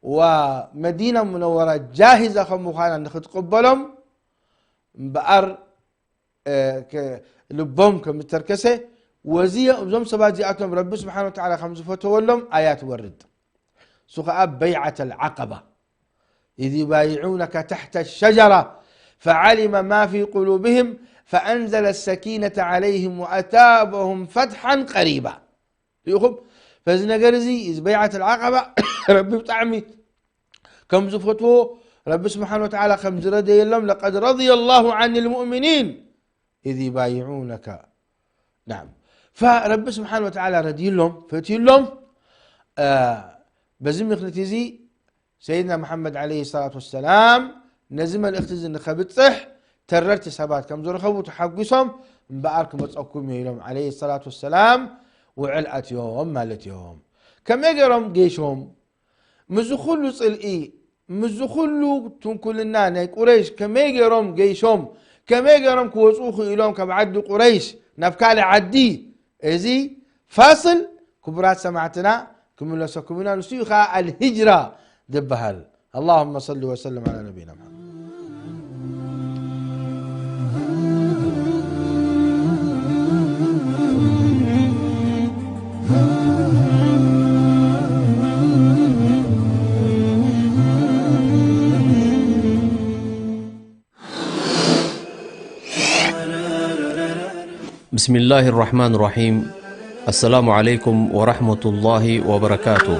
ወመዲና ሙነወራ ጃሂዛ ከም ምዃና ንኽትቕበሎም እምበኣር፣ እ፣ ከ-፣ ልቦም ከም ዝተርከሰ፣ ወዚ እዞም ሰባት እዚኣቶም ረቢ ስብሓነ ወተዓላ ከም ዝፈተወሎም ኣያ ትወርድ። እሱ ኸዓ በይዓት ኣልዓቀባ። إذ يبايعونك تحت الشجرة فعلم ما في قلوبهم فأنزل السكينة عليهم وأثابهم فتحا قريبا. ርኢኹም? በዚ ነገር እዚ፣ እዚ በይዓት ኣልዓቀባ ረቢ ብጣዕሚ ከም ዝፈትዎ፣ ረቢ ስብሓነ ወተዓላ ከም ዝረደየሎም፣ لقد رضي الله عن المؤمنين إذ يبايعونك. ናም። ፈረቢ ስብሓነ ወተዓላ ረድዩሎም፣ ፈትዩሎም። እ፣ በዚ ምኽንያት እዚ ሰይድና መሓመድ ዓለይሂ ሰላቱ ወሰላም ነዚ መልእኽቲ እዚ ንኸብጽሕ ተረርቲ ሰባት ከም ዝረኸቡ ተሓጒሶም፣ እምበኣር ክመጸኩም እየ ኢሎም ዓለይሂ ሰላቱ ወሰላም ውዕል ኣትዮም ማለት እዮም። ከመይ ገይሮም ገይሾም? ምስዚ ኩሉ ጽልኢ፣ ምስዚ ኩሉ ትንኩልና ናይ ቁረይሽ ከመይ ገይሮም ገይሾም፣ ከመይ ገይሮም ክወጽኡ ክኢሎም ካብ ዓዲ ቁረይሽ ናብ ካልእ ዓዲ? እዚ ፋስል ክቡራት ሰማዕትና ክምለሰኩም ኢና። ንሱ እዩ ኸዓ ኣልሂጅራ ዝበሃል። اللهم صل وسلم على نبينا محمد. بسم الله الرحمن الرحيم. السلام عليكم ورحمة الله وبركاته.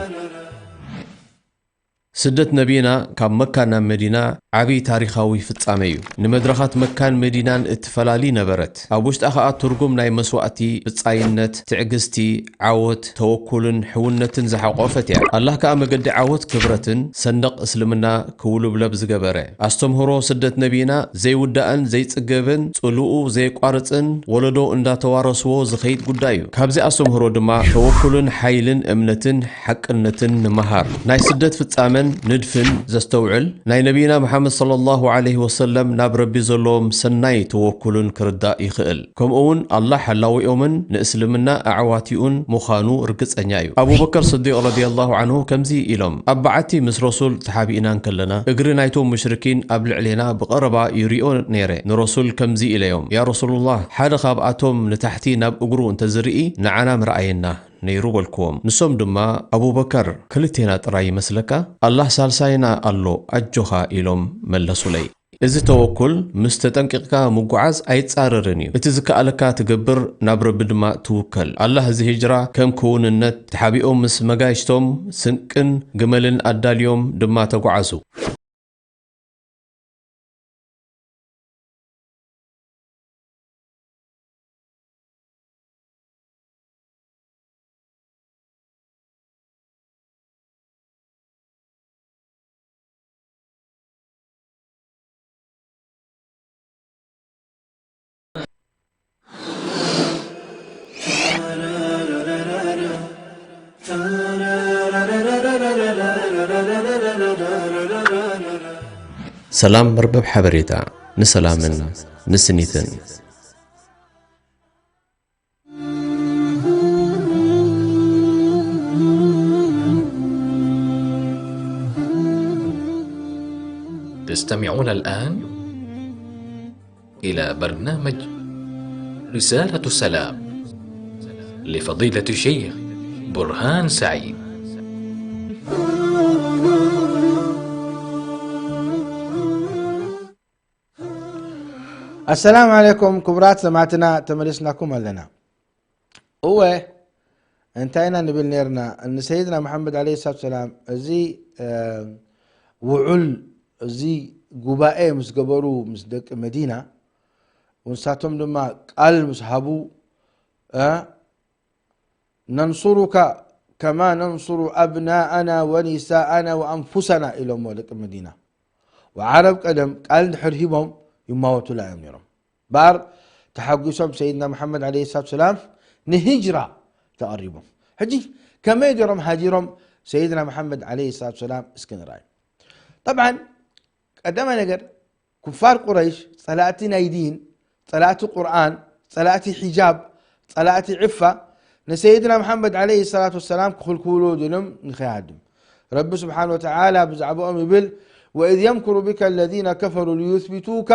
ስደት ነቢና ካብ መካ ናብ መዲና ዓብዪ ታሪኻዊ ፍጻመ እዩ። ንመድረኻት መካን መዲናን እትፈላሊ ነበረት። ኣብ ውሽጣ ኸኣ ትርጉም ናይ መስዋእቲ፣ ብጻይነት፣ ትዕግስቲ፣ ዓወት፣ ተወኩልን ሕውነትን ዝሓቖፈት እያ። ኣላህ ከኣ መገዲ ዓወት ክብረትን ሰንደቕ እስልምና ክውልብለብ ዝገበረ። ኣስተምህሮ ስደት ነቢና ዘይውዳእን ዘይጽገብን ጽልኡ ዘየቋርጽን ወለዶ እንዳተዋረስዎ ዝኸይድ ጉዳይ እዩ። ካብዚ ኣስተምህሮ ድማ ተወኩልን ሓይልን እምነትን ሓቅነትን ንምሃር። ናይ ስደት ፍጻመን ንድፍን ዘስተውዕል፣ ናይ ነቢይና መሓመድ ሰለላሁ ዐለይሂ ወሰለም ናብ ረቢ ዘለዎም ሰናይ ተወኩልን ክርዳእ ይኽእል። ከምኡ እውን ኣላህ ሓላዊኦምን ንእስልምና ኣዕዋቲኡን ምዃኑ ርግጸኛ እዩ። ኣቡበከር ስዲቅ ረዲየላሁ ዐንሁ ከምዚ ኢሎም፣ ኣብ በዓቲ ምስ ረሱል ተሓቢእና እንከለና፣ እግሪ ናይቶም ሙሽሪኪን ኣብ ልዕሌና ብቐረባ ይሪኦ ነይረ። ንረሱል ከምዚ ኢለዮም፣ ያ ረሱሉላህ፣ ሓደ ካብኣቶም ንታሕቲ ናብ እግሩ እንተዝርኢ ንዓና ምረኣየና ነይሩ በልክዎም። ንሶም ድማ፣ ኣቡበከር፣ ክልቴና ጥራይ ይመስለካ? ኣላህ ሳልሳይና ኣሎ፣ ኣጆኻ ኢሎም መለሱለይ። እዚ ተወኩል ምስ ተጠንቂቕካ ምጉዓዝ ኣይጻረርን እዩ። እቲ ዝከኣለካ ትገብር፣ ናብ ረቢ ድማ ትውከል። ኣላህ እዚ ሂጅራ ከም ክውንነት ተሓቢኦም ምስ መጋይሽቶም ስንቅን ግመልን ኣዳልዮም ድማ ተጓዓዙ። ሰላም መርበብ ሓበሬታ፣ ንሰላምን ንስኒትን። تستمعون الآن إلى برنامج رسالة السلام لفضيلة الشيخ برهان سعيد. السلام عليكم كبرات سمعتنا تملسناكم لنا. እወ፣ እንታይ ኢና ንብል ነርና? ንሰይድና መሓመድ ዓለይሂ ሰላቱ ሰላም፣ እዚ፣ እ፣ ውዑል፣ እዚ ጉባኤ ምስ ገበሩ ምስ ደቂ መዲና፣ ንሳቶም ድማ ቃል ምስ ሃቡ፣ እ፣ "ነንሱሩካ ከማ ነንሱሩ ኣብናኣና ወኒሳኣና ወኣንፉሰና" ኢሎሞ ደቂ መዲና። ወዓረብ ቀደም ቃል እንድሕር ሂቦም ይማወቱላ እዮም ነይሮም። ባር ተሓጒሶም ሰይድና መሓመድ ዓለይሂ ሰላቱ ሰላም ንሂጅራ ተቐሪቦም። ሕጂ ከመይ ገይሮም ሃጂሮም ሰይድና መሓመድ ዓለይሂ ሰላቱ ሰላም እስኪ ንርኣይ። ጠብዓን ቀዳማይ ነገር ኩፋር ቁረይሽ ጸላእቲ ናይ ዲን፣ ጸላእቲ ቁርኣን፣ ጸላእቲ ሒጃብ፣ ጸላእቲ ዕፋ ንሰይድና መሓመድ ዓለይሂ ሰላቱ ወሰላም ክኽልክውሉ ድልም ንኸይሃድም። ረቢ ስብሓን ወተዓላ ብዛዕባኦም ይብል፣ "ወኢዝ የምኩሩ ቢከ ለዚነ ከፈሩ ሊዩስቢቱከ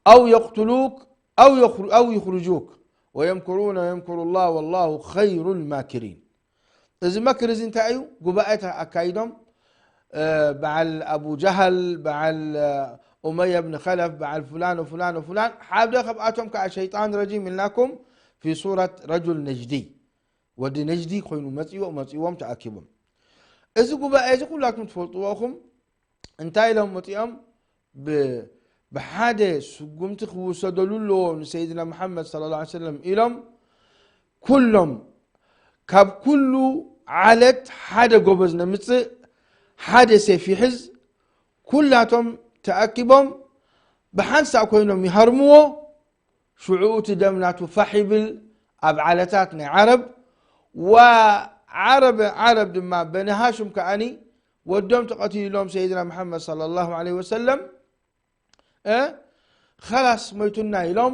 ኣው የቅትሉክ ኣው የኽሩ-፣ ኣው ዩኽርጁክ ወየምኩሩነ ወየምኩሩ ላህ ወላሁ ኸይሩ ልማኪሪን።" እዚ መክር እዚ እንታይ እዩ? ጉባኤ ኣካይዶም፣ እ፣ በዓል ኣቡ ጀሃል፣ በዓል፣ እ፣ ኡመያ ብን ኸለፍ፣ በዓል ፍላን ወፍላን ወፍላን፣ ሓደ ካብኣቶም ከዓ ሸይጣን ረጂም ኢልናኩም ፊ ሱረት ረጁል ነጅዲ፣ ወዲ ነጅዲ ኮይኑ መፂዎ፣ መፂዎም ተኣኪቦም። እዚ ጉባኤ እዚ ኩላትኩም ትፈልጥዎ ኢኹም። እንታይ ኢሎም መፂኦም? ብ-፣ ብሓደ ስጉምቲ ክውሰደሉ ኣለዎ ንሰይድና መሓመድ ሰለላሁ ዐለይሂ ወሰለም ኢሎም፣ ኩሎም ካብ ኩሉ ዓለት ሓደ ጎበዝ ነምጽእ፣ ሓደ ሴፍ ይሕዝ፣ ኩላቶም ተኣኪቦም ብሓንሳእ ኮይኖም ይሃርምዎ። ሽዑ እቲ ደም ናቱ ፋሕ ይብል ኣብ ዓለታት ናይ ዓረብ። ወዓረብ፣ ዓረብ ድማ በኒ ሃሽም ከኣኒ ወዶም ተቐቲሎም ሰይድና መሓመድ ሰለላሁ ዐለይሂ ወሰለም፣ እ፣ ኸላስ ሞይቱና ኢሎም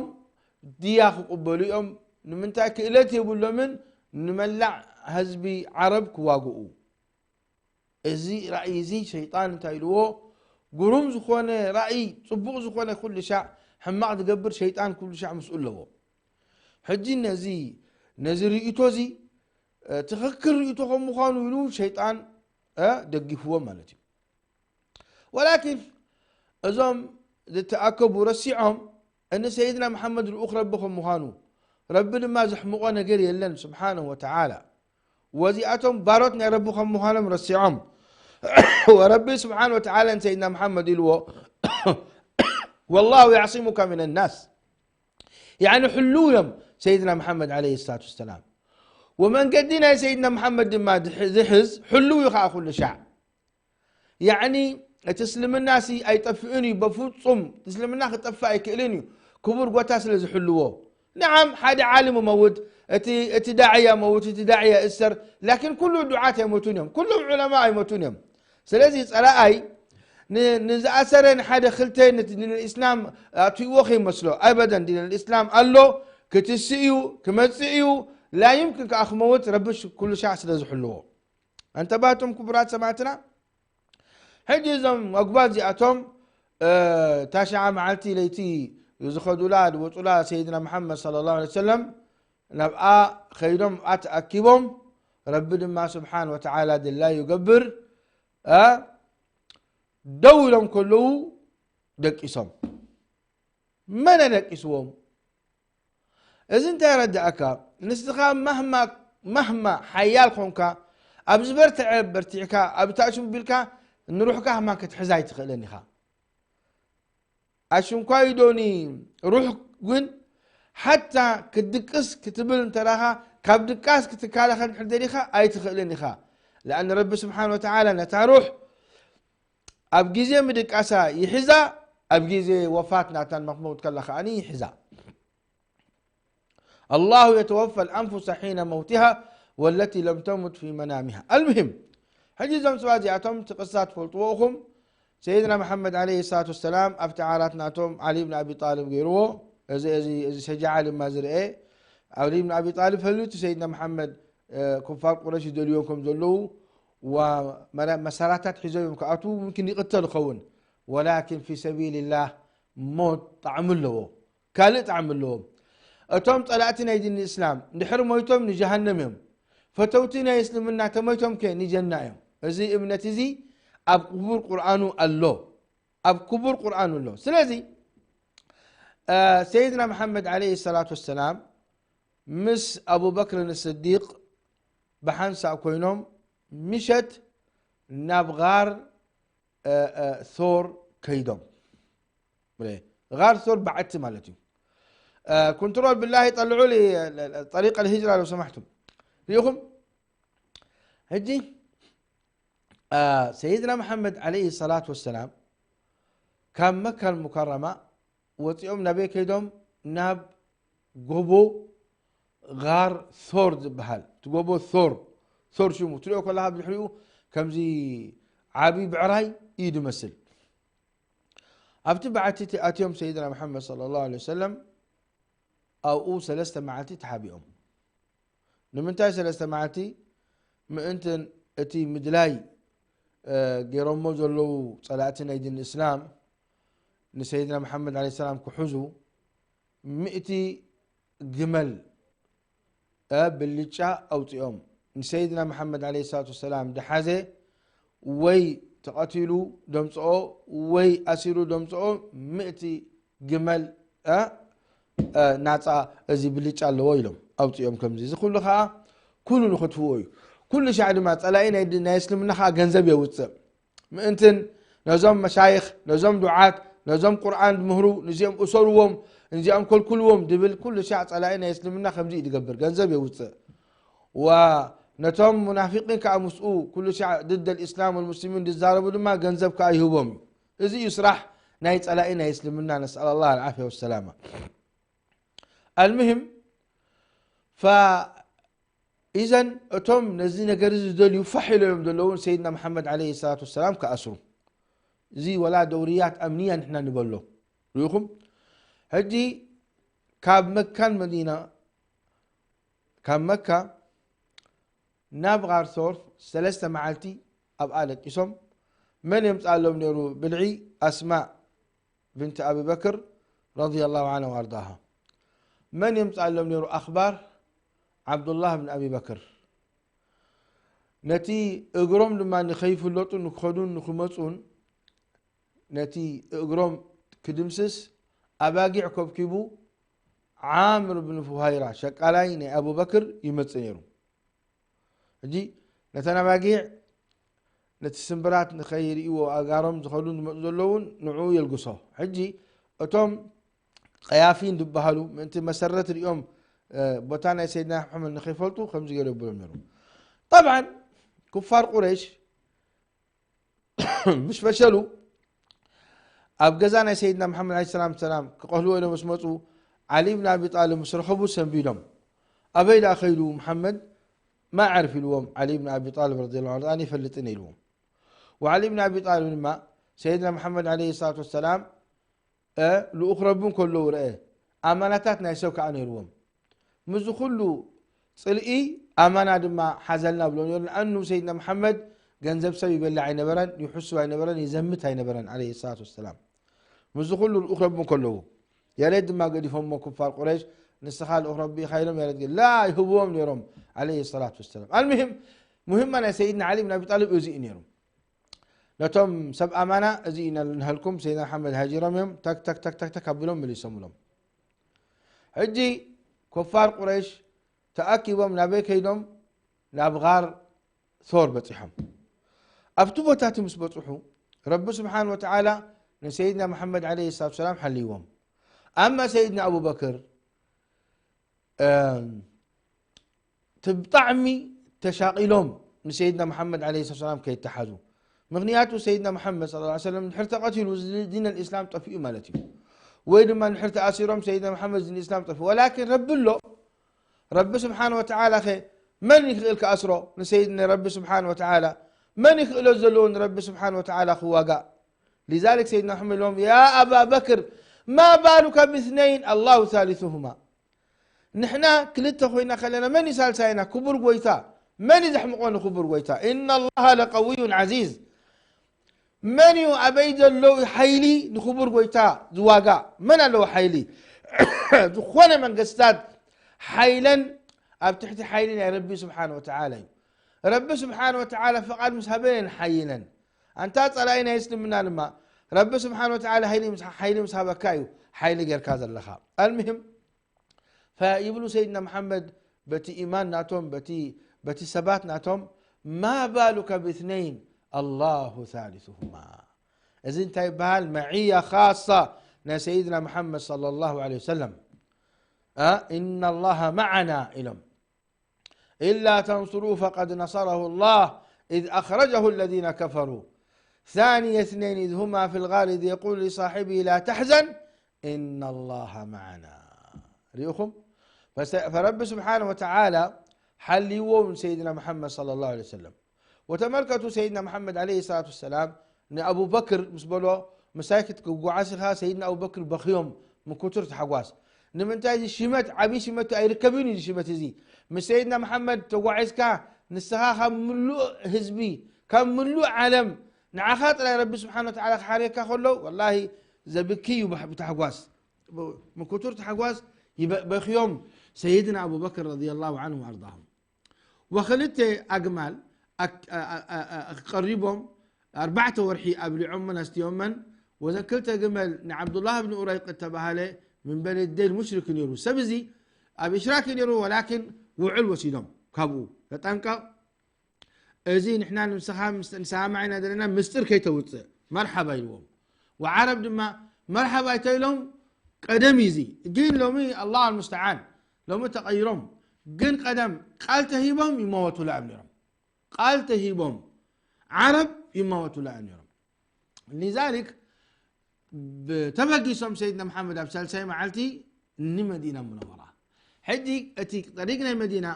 ድያ ክቕበሉ እዮም። ንምንታይ ክእለት የብሎምን ንመላእ ህዝቢ ዓረብ ክዋግኡ። እዚ ራእይ እዚ ሸይጣን እንታይ ኢልዎ? ግሩም ዝኾነ ራእይ፣ ጽቡቕ ዝኾነ ኩሉ ሻዕ፣ ሕማቕ ዝገብር ሸይጣን ኩሉ ሻዕ ምስኡ ኣለዎ። ሕጂ ነዚ፣ ነዚ ርእይቶ እዚ፣ እ፣ ትኽክል ርእይቶ ከም ምዃኑ ኢሉ ሸይጣን፣ እ፣ ደጊፍዎ ማለት እዩ። ወላኪን እዞም ዝተኣከቡ ረሲዖም፣ እኒ ሰይድና መሓመድ ልኡኽ ረቢ ከም ምዃኑ፣ ረቢ ድማ ዘሕምቖ ነገር የለን ስብሓነሁ ወተዓላ። ወዚኣቶም ባሮት ናይ ረቢ ከም ምዃኖም ረሲዖም። ወረቢ ስብሓን ወተዓላ ንሰይድና መሓመድ ኢልዎ፣ "ወላሁ ያዕሲሙካ ምን ናስ።" ያዕኒ ሕልው እዮም ሰይድና መሓመድ ዓለይሂ ሰላቱ ወሰላም። ወመንገዲ ናይ ሰይድና መሓመድ ድማ ድሕ-፣ ዝሕዝ ሕልው እዩ ከዓ ኩሉ ሻዕ። ያዕኒ እቲ እስልምናሲ ኣይጠፍእን እዩ፣ በፍጹም እቲ እስልምና ክጠፍእ ኣይክእልን እዩ፣ ክቡር ጎታ ስለ ዝሕልዎ። ነዓም፣ ሓደ ዓሊም መውት፣ እቲ፣ እቲ ዳዕያ መውት፣ እቲ ዳዕያ እሰር፣ ላኪን ኩሉ ዱዓት ኣይሞቱን እዮም፣ ኩሎም ዑለማ ኣይሞቱን እዮም። ስለዚ ጸላኣይ ን-፣ ንዝኣሰረ ንሓደ ክልተ ነቲ ዲን ልእስላም ኣትይዎ ከይመስሎ። ኣበደን፣ ዲን ልእስላም ኣሎ፣ ክትስእ እዩ፣ ክመጽእ እዩ። ላ ይምክን ከኣ ክመውት ረቢ ኩሉ ሻዕ ስለ ዝሕልዎ። ኣንተባቶም ክቡራት ሰማዕትና፣ ሕጂ እዞም ኣጉባዝ እዚኣቶም፣ እ፣ ታሽዓ መዓልቲ ለይቲ ዝኸዱላ፣ ዝወጹላ ሰይድና መሓመድ ሰለላሁ ዐለይሂ ወሰለም ናብኣ ኸይዶም ኣብኣ ተኣኪቦም፣ ረቢ ድማ ስብሓን ወተዓላ ድላይ ይገብር። እ፣ ደው ኢሎም ከለዉ ደቂሶም። መን ኣደቂስዎም? እዚ እንታይ የረድኣካ? ንስኻ ማህማ፣ ማህማ ሓያል ኾንካ፣ ኣብ ዝበርትዐ በርቲዕካ፣ ኣብ ታእሽም ቢልካ፣ ንሩሕካ ህማን ክትሕዛ ኣይትኽእልን ኢኻ። ኣሽንኳይ ዶኒ ሩሕ ግን ሓታ ክትድቅስ ክትብል እንተራኻ፣ ካብ ድቃስ ክትከላኸል እንድሕር ደሊኻ ኣይትኽእልን ኢኻ። ለኣን ረቢ ስብሓን ወተዓላ ነታ ሩሕ ኣብ ግዜ ምድቃሳ ይሕዛ፣ ኣብ ግዜ ወፋት ናታን መክመውት ከላ ከኣኒ ይሕዛ። الله يتوفى الأنفس حين موتها والتي لم تمت في منامها. المهم، ሕጂ እዞም ሰባት እዚኣቶም እቲ ቅሳ ትፈልጥዎ ኢኹም። ሰይድና መሓመድ ዓለይሂ ሰላቱ ወሰላም ኣብቲ ዓራት ናቶም ዓሊ ብን ኣቢ ጣልብ ገይርዎ። እዚ፣ እዚ፣ እዚ ሸጃዓ ድማ ዝርአ። ዓሊ ብን ኣቢ ጣልብ ፈሊጡ ሰይድና መሓመድ፣ እ፣ ኩፋር ቁረሽ ይደልዮም ከም ዘለዉ፣ ወመራ-፣ መሳርያታት ሒዞም እዮም ክኣትዉ፣ ሙምኪን ይቕተል ይኸውን። ወላኪን ፊ ሰቢልላህ ሞት ጣዕሚ ኣለዎ። ካልእ ጣዕሚ ኣለዎም። እቶም ጸላእቲ ናይ ዲን እስላም እንድሕር ሞይቶም ንጀሃነም እዮም። ፈተውቲ ናይ እስልምና ተሞይቶም ከ ንጀና እዮም። እዚ እምነት እዚ ኣብ ክቡር ቁርኣኑ ኣሎ። ኣብ ክቡር ቁርኣኑ ኣሎ። ስለዚ፣ እ፣ ሰይድና መሓመድ ዓለይሂ ሰላቱ ወሰላም ምስ ኣቡበክር ስዲቅ ብሓንሳእ ኮይኖም ምሸት ናብ ጋር፣ እ፣ እ፣ ሶር ከይዶም። ጋር ሶር በዓቲ ማለት እዩ። እ፣ ኮንትሮል ብላሂ ጠልዑ ሊ ጠሪቅ ኣልሂጅራ ለው ሰማሕቱም። ሪኢኹም? ሕጂ፣ እ፣ ሰይድና መሓመድ ዓለይሂ ሰላቱ ወሰላም ካብ መካ ሙከረማ ወፂኦም ናበይ ከይዶም? ናብ ጎቦ ጋር ሶር ዝበሃል። እቲ ጎቦ ሶር፣ ሶር ሽሙ ትሪኦ ከለኻ ብድሕሪኡ ከምዚ ዓቢ ብዕራይ እዩ ዝመስል። ኣብቲ በዓቲ እቲ ኣትዮም ሰይድና መሓመድ ሰለላሁ ዐለይሂ ወሰለም ኣብኡ ሰለስተ መዓልቲ ተሓቢኦም። ንምንታይ ሰለስተ መዓልቲ? ምእንትን እቲ ምድላይ፣ እ፣ ገይሮሞ ዘለዉ ጸላእቲ ናይ ዲን እስላም ንሰይድና መሓመድ ዓለይሂ ሰላም ክሕዙ ሚእቲ ግመል፣ እ፣ ብልጫ ኣውጺኦም። ንሰይድና መሓመድ ዓለይሂ ሰላቱ ወሰላም ድሓዘ ወይ ተቐቲሉ ደምጽኦ ወይ ኣሲሩ ደምጽኦ ሚእቲ ግመል፣ እ፣ እ፣ ናጻ እዚ ብልጫ ኣለዎ ኢሎም ኣውጺኦም። ከምዚ እዚ ኩሉ ኸኣ ኩሉ ንኽትፍዎ እዩ። ኩሉ ሻዕ ድማ ጸላኢ ናይ፣ ናይ እስልምና ኸኣ ገንዘብ የውጽእ። ምእንትን ነዞም መሻይኽ፣ ነዞም ዱዓት፣ ነዞም ቁርኣን ዝምህሩ፣ ንዚኦም እሰርዎም፣ ንዚኦም ከልክልዎም ድብል ኩሉ ሻዕ ጸላኢ ናይ እስልምና ከምዚ እዩ ዝገብር፣ ገንዘብ የውጽእ። ወነቶም ሙናፊቂን ከኣ ምስኡ ኩሉ ሻዕ ድደ ልእስላም ወልሙስሊሚን ዝዛረቡ ድማ ገንዘብ ከኣ ይህቦም እዩ። እዚ እዩ ስራሕ ናይ ጸላኢ ናይ እስልምና፣ ነስኣል ኣላህ ኣልዓፍያ ወሰላማ። ኣልሙሂም፣ ፈ-፣ ኢዘን እቶም ነዚ ነገር እዚ ዝደልዩ ፋሕ ኢሎም እዮም ዘለዉ፣ ሰይድና መሓመድ ዓለይሂ ሰላቱ ወሰላም ክኣስሩ። እዚ ወላ ደውርያት ኣምንያ ንሕና ንበሎ። ርኢኹም? ሕጂ ካብ መካን መዲና፣ ካብ መካ ናብ ጋር ሶር ሰለስተ መዓልቲ ኣብኣ ደቂሶም። መን የምጽኣሎም ነይሩ ብልዒ? ኣስማእ ብንት ኣቢ በክር ረዲየላሁ ዓንሃ ወኣርዳሃ። መን የምጽኣሎም ነይሩ ኣኽባር? ዓብዱላህ ብን ኣቢ በክር። ነቲ እግሮም ድማ ንኸይፍለጡ ንክኸዱን ንክመጹን ነቲ እግሮም ክድምስስ ኣባጊዕ ከብኪቡ ዓምር ብን ፉሃይራ ሸቃላይ ናይ ኣቡበክር ይመጽእ ነይሩ። ሕጂ ነተን ኣባጊዕ ነቲ ስምብራት ንኸይርእይዎ ኣጋሮም ዝኸዱን ዝመጹ ዘለዉን ንዕኡ የልግሶ። ሕጂ እቶም ቀያፊን ዝበሃሉ ምእንቲ መሰረት ሪኦም፣ እ፣ ቦታ ናይ ሰይድና መሓመድ ንኸይፈልጡ ከምዚ ገይሩ የብሎም ነይሩ። ጠብዓን ኩፋር ቁረይሽ ምስ ፈሸሉ ኣብ ገዛ ናይ ሰይድና መሓመድ ዓለይሂ ሰላም ሰላም ክቐትልዎ ኢሎም ምስ መጹ ዓሊ ብን ኣቢ ጣልብ ምስ ረኸቡ ሰንቢዶም። ኣበይ ደኣ ከይዱ መሓመድ? ማ ዓርፍ ኢልዎም። ዓሊ ብን ኣቢ ጣልብ ረዲየላሁ ዐንሁ ኣነ ይፈልጥን ኢልዎም። ወዓሊ ብን ኣቢ ጣልብ ድማ ሰይድና መሓመድ ዓለይሂ ሰላቱ ወሰላም፣ እ፣ ልኡኽ ረቢ እንከለዉ ረአ። ኣማናታት ናይ ሰብ ከዓ ነይርዎም። ምስዚ ኩሉ ጽልኢ ኣማና ድማ ሓዘልና ብሎ ነይሩ። ንኣኑ ሰይድና መሓመድ ገንዘብ ሰብ ይበልዕ ኣይነበረን፣ ይሕስብ ኣይነበረን፣ ይዘምት ኣይነበረን ዓለይሂ ሰላቱ ወሰላም። ምስዚ ኩሉ ልኡኽ ረቢ እንከለዉ፣ ያሬት ድማ ገዲፎሞ ኩፋር ቁረይሽ፣ "ንስኻ ልኡኽ ረቢ ኢኻ?" ኢሎም ያሬት ገ-፣ ላ ይህብዎም ነይሮም ዓለይሂ ሰላቱ ወሰላም። ኣልሙሂም፣ ሙሂማ ናይ ሰይድና ዓሊ ብን ኣቢ ጣልብ እዚ እዩ ነይሩ። ነቶም ሰብ ኣማና እዚ ኢና ንሃልኩም፣ ሰይድና መሓመድ ሃጂሮም እዮም፣ ተክ፣ ተክ፣ ተክ፣ ተክ፣ ተክ ኣቢሎም መሊሶምሎም። ሕጂ ኩፋር ቁረይሽ ተኣኪቦም ናበይ ከይዶም? ናብ ጋር ሶር በጺሖም። ኣብቲ ቦታ እቲ ምስ በጽሑ፣ ረቢ ስብሓን ወተዓላ ንሰይድና መሓመድ ዓለይሂ ሰላቱ ሰላም ሓልይዎም። ኣማ ሰይድና ኣቡበክር፣ እም፣ እቲ ብጣዕሚ ተሻቒሎም ንሰይድና መሓመድ ዓለይሂ ሰላም ከይተሓዙ። ምኽንያቱ ሰይድና መሓመድ ሰለላሁ ዐለይሂ ወሰለም ድሕር ተቐቲሉ እዚ ዲን ኣልእስላም ጠፊኡ ማለት እዩ። ወይ ድማ ድሕር ተኣሲሮም ሰይድና መሓመድ ዲን እስላም ጠፊኡ። ወላኪን ረቢ ኣሎ፣ ረቢ ስብሓን ወተዓላ ኸ መን ይኽእል ክኣስሮ ንሰይድ-፣ ንረቢ ስብሓን ወተዓላ? መን ይኽእሎ ዘለዎ ንረቢ ስብሓን ወተዓላ ክዋጋእ? ሊዛሊክ ሰይድና መሓመድ ኢሎም፣ "ያ ኣባ በክር፣ ማ ባሉከ ብስነይን ኣላሁ ሳሊሱሁማ?" ንሕና ክልተ ኮይና ከለና መን እዩ ሳልሳይና? ክቡር ጎይታ። መን እዩ ዘሕምቆ ንክቡር ጎይታ? "ኢነ ኣላሃ ለቀውዩን ዓዚዝ።" መን እዩ ኣበይ ዘሎ ሓይሊ ንክቡር ጎይታ ዝዋጋእ? መን ኣለዎ ሓይሊ? ዝኾነ መንግስታት ሓይለን ኣብ ትሕቲ ሓይሊ ናይ ረቢ ስብሓን ወተዓላ እዩ። ረቢ ስብሓን ወተዓላ ፍቓድ ምስ ሃበን ሓይለን። ኣንታ ጸላኢ ናይ እስልምና ድማ ረቢ ስብሓን ወተዓላ ሓይሊ ምስ፣ ሓይሊ ምስ ሃበካ እዩ ሓይሊ ጌርካ ዘለኻ። ኣልሙሂም፣ ፈይብሉ ሰይድና መሓመድ በቲ ኢማን ናቶም፣ በቲ፣ በቲ ሰባት ናቶም፣ "ማ ባሉከ ብእትነይን ኣላሁ ሳሊሱሁማ?" እዚ እንታይ ይበሃል? መዕያ ኻሳ ናይ ሰይድና መሓመድ ሰለላሁ ዐለይሂ ወሰለም። አ፣ "ኢነ ኣላሃ መዓና" ኢሎም። "ኢላ ተንሱሩ ፈቀድ ነሰረሁ ላህ ኢዝ ኣኽረጀሁ ለዚነ ከፈሩ ثاني اثنين إذ هما في الغار إذ يقول لصاحبه لا تحزن إن الله معنا." ሪኢኹም? ፈሰ-፣ ፈረቢ ስብሓነ ወተዓላ ሓልይዎም ሰይድና መሓመድ ሰለላሁ ዐለይሂ ወሰለም። ወተመልከቱ ሰይድና መሓመድ ዐለይሂ ሰላቱ ወሰላም ንኣቡበክር ምስ በሎ፣ "ምሳይ ክትጓዓዝ ኢኻ?" ሰይድና ኣቡበክር በኽዮም ምኩቱር ተሓጓስ። ንምንታይ? እዚ ሽመት፣ ዓብዪ ሽመት ኣይርከብን እዩ። እዚ ሽመት እዚ ምስ ሰይድና መሓመድ ተጓዒዝካ፣ ንስኻ ካብ ምሉእ ህዝቢ፣ ካብ ምሉእ ዓለም ንዓኻ ጥራይ ረቢ ስብሓነ ወተዓላ ክሓርየካ ከሎ፣ ወላሂ ዘብኪ እዩ ብሕ-፣ ብታሕጓስ። ምኩቱር ታሕጓስ ይበ-፣ በኽዮም ሰይድና ኣቡበክር ረዲየላሁ ዐንሁ ወኣርዳሁም። ወኽልተ ኣግማል ኣክ-፣ ኣ-፣ ኣ-፣ ኣ-፣ ኣ-፣ ቀሪቦም፣ ኣርባዕተ ወርሒ ኣብሊዖመን ኣስትዮመን። ወዘን ክልተ ግመል ንዓብዱላህ ብን ኡረይቅ እተባሃለ ምን በኒ ደይል ሙሽሪክ ነይሩ። ሰብ እዚ ኣብ እሽራክ ነይሩ፣ ወላኪን ውዕል ወሲዶም ካብኡ። ተጠንቀቕ፣ እዚ ንሕና ንምስኻ ምስ-፣ ንሰማማዕ ኢና ዘለና፣ ምስጢር ከይተውፅእ፣ መርሓባ ኢልዎም። ወዓረብ ድማ መርሓባ ኣይተኢሎም፣ ቀደም እዩ እዚ። ግን ሎሚ ኣላህ ኣልሙስተዓን፣ ሎሚ ተቐይሮም። ግን ቀደም ቃል ተሂቦም ይመወቱላ እዮም ነይሮም። ቃል ተሂቦም ዓረብ ይመወቱላ እዮም ነይሮም። ሊዛሊክ ብ-፣ ተበጊሶም ሰይድና መሓመድ ኣብ ሳልሳይ መዓልቲ ንመዲና ሙነወራ። ሕጂ እቲ ጠሪግ ናይ መዲና፣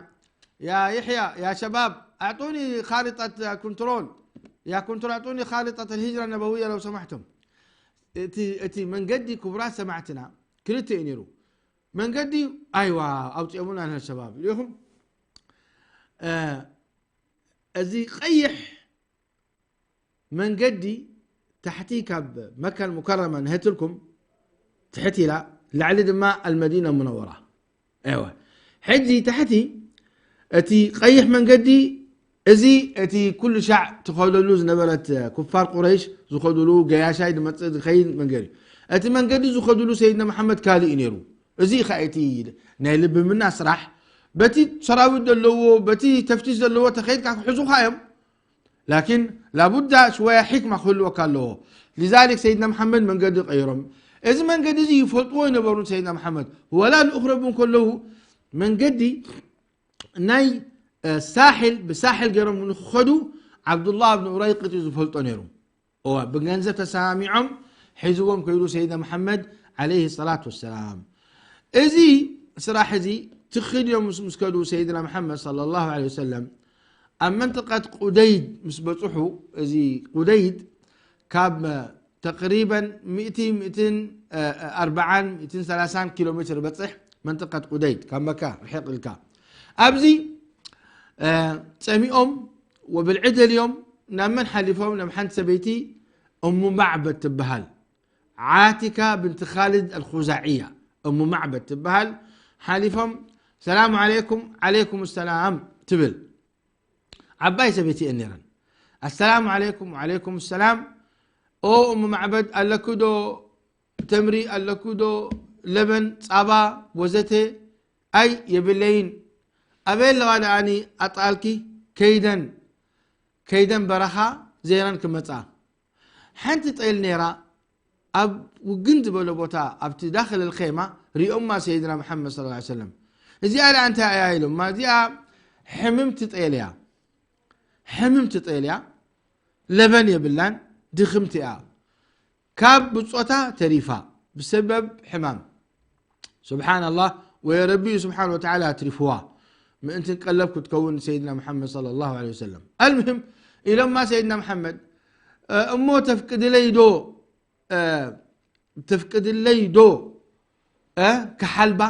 ያ የሕያ፣ ያ ሸባብ፣ ኣዕጡኒ ካሪጣት ኮንትሮል፣ ያ ኮንትሮል ኣዕጡኒ ካሪጣት ልሂጅራ ነበውያ ለው ሰማሕቱም። እቲ፣ እቲ መንገዲ ክቡራት ሰማዕትና ክልተ እዩ ነይሩ። መንገዲ ኣይዋ ኣውፅኦምና ሸባብ ኢኹም። እ፣ እዚ ቀይሕ መንገዲ ታሕቲ ካብ መካ ሙከረማ ንህትልኩም ትሕት ኢላ፣ ላዕሊ ድማ ኣልመዲና ሙነወራ። እወ። ሕጂ ታሕቲ እቲ ቀይሕ መንገዲ፣ እዚ እቲ ኩሉ ሻዕ ትኸደሉ ዝነበረት ኩፋር ቁረይሽ ዝኸዱሉ ገያሻይ ዝመጽእ ዝኸይድ መንገዲ። እቲ መንገዲ ዝኸዱሉ ሰይድና መሓመድ ካልእ እዩ ነይሩ። እዚ ኸኣ እቲ ናይ ልብምና ስራሕ፣ በቲ ሰራዊት ዘለዎ፣ በቲ ተፍቲሽ ዘለዎ ተኸይድካ ክሕዙኻ እዮም። ላኪን ላቡዳ ሽወያ ሕክማ ክህልወካ ኣለዎ። ሊዛሊክ ሰይድና መሓመድ መንገዲ ቀይሮም። እዚ መንገዲ እዚ ይፈልጥዎ ይነበሩን ሰይድና መሓመድ። ወላ ልኡኽ ረቢ እንከለዉ መንገዲ ናይ፣ እ፣ ሳሕል፣ ብሳሕል ገይሮም ንክኸዱ ዓብዱላህ ብን ኡረይቅጥ እዩ ዝፈልጦ ነይሩ። እዋ፣ ብገንዘብ ተሰማሚዖም ሒዝዎም ከይዱ ሰይድና መሓመድ ዓለይሂ ሰላቱ ወሰላም። እዚ ስራሕ እዚ ትኽድ እዮም ምስ፣ ምስ ከዱ ሰይድና መሓመድ ሰለላሁ ዐለይሂ ወሰለም ኣብ መንጥቀት ቁደይድ ምስ በጽሑ፣ እዚ ቁደይድ ካብ ተቅሪበን ሚእቲ፣ ሚእትን ኣርባዓን፣ ሚእትን ሰላሳን ኪሎ ሜትር በጽሕ። መንጥቀት ቁደይድ ካብ መካ ርሕቕ ኢልካ ኣብዚ ጸሚኦም ወብልዒ ደልዮም ናብ መን ሓሊፎም? ናብ ሓንቲ ሰበይቲ እሙ ማዕበድ ትበሃል፣ ዓቲካ ብንቲ ኻልድ ኣልኹዛዕያ እሙ ማዕበድ ትበሃል። ሓሊፎም ሰላም ዓለይኩም፣ ዓለይኩም ሰላም ትብል። ዓባይ ሰበይቲ እየን ነይረን። ኣሰላሙ ዓለይኩም፣ ወዓለይኩም ሰላም። ኦ እሙ ማዕበድ ኣለኪ ዶ ተምሪ ኣለኩ ዶ ለበን ጻባ ወዘተ ኣይ የብለይን። ኣበይ ኣለዋ ደኣኒ ኣጣልኪ? ከይደን ከይደን በረኻ ዘይረን ክመጻ። ሓንቲ ጤል ነይራ ኣብ ውግን ዝበለ ቦታ ኣብቲ ዳኽል ኸይማ ሪኦማ ሰይድና መሓመድ ሰለላሁ ዐለይሂ ወሰለም። እዚኣ ደኣ እንታይ እያ ኢሎማ? እዚኣ ሕምምቲ ጤል እያ። ሕምምቲ ጤል እያ። ለበን የብላን። ድኽምቲ እያ። ካብ ብጾታ ተሪፋ ብሰበብ ሕማም። ስብሓንላህ። ወይ ረቢ ስብሓን ወተዓላ ኣትሪፍዋ ምእንትን ቀለብ ክትከውን ሰይድና መሓመድ ሰለላሁ ዐለይሂ ወሰለም። ኣልምህም ኢሎማ ሰይድና መሓመድ እሞ ተፍቅድለይ ዶ ተፍቅድለይ ዶ ክሓልባ?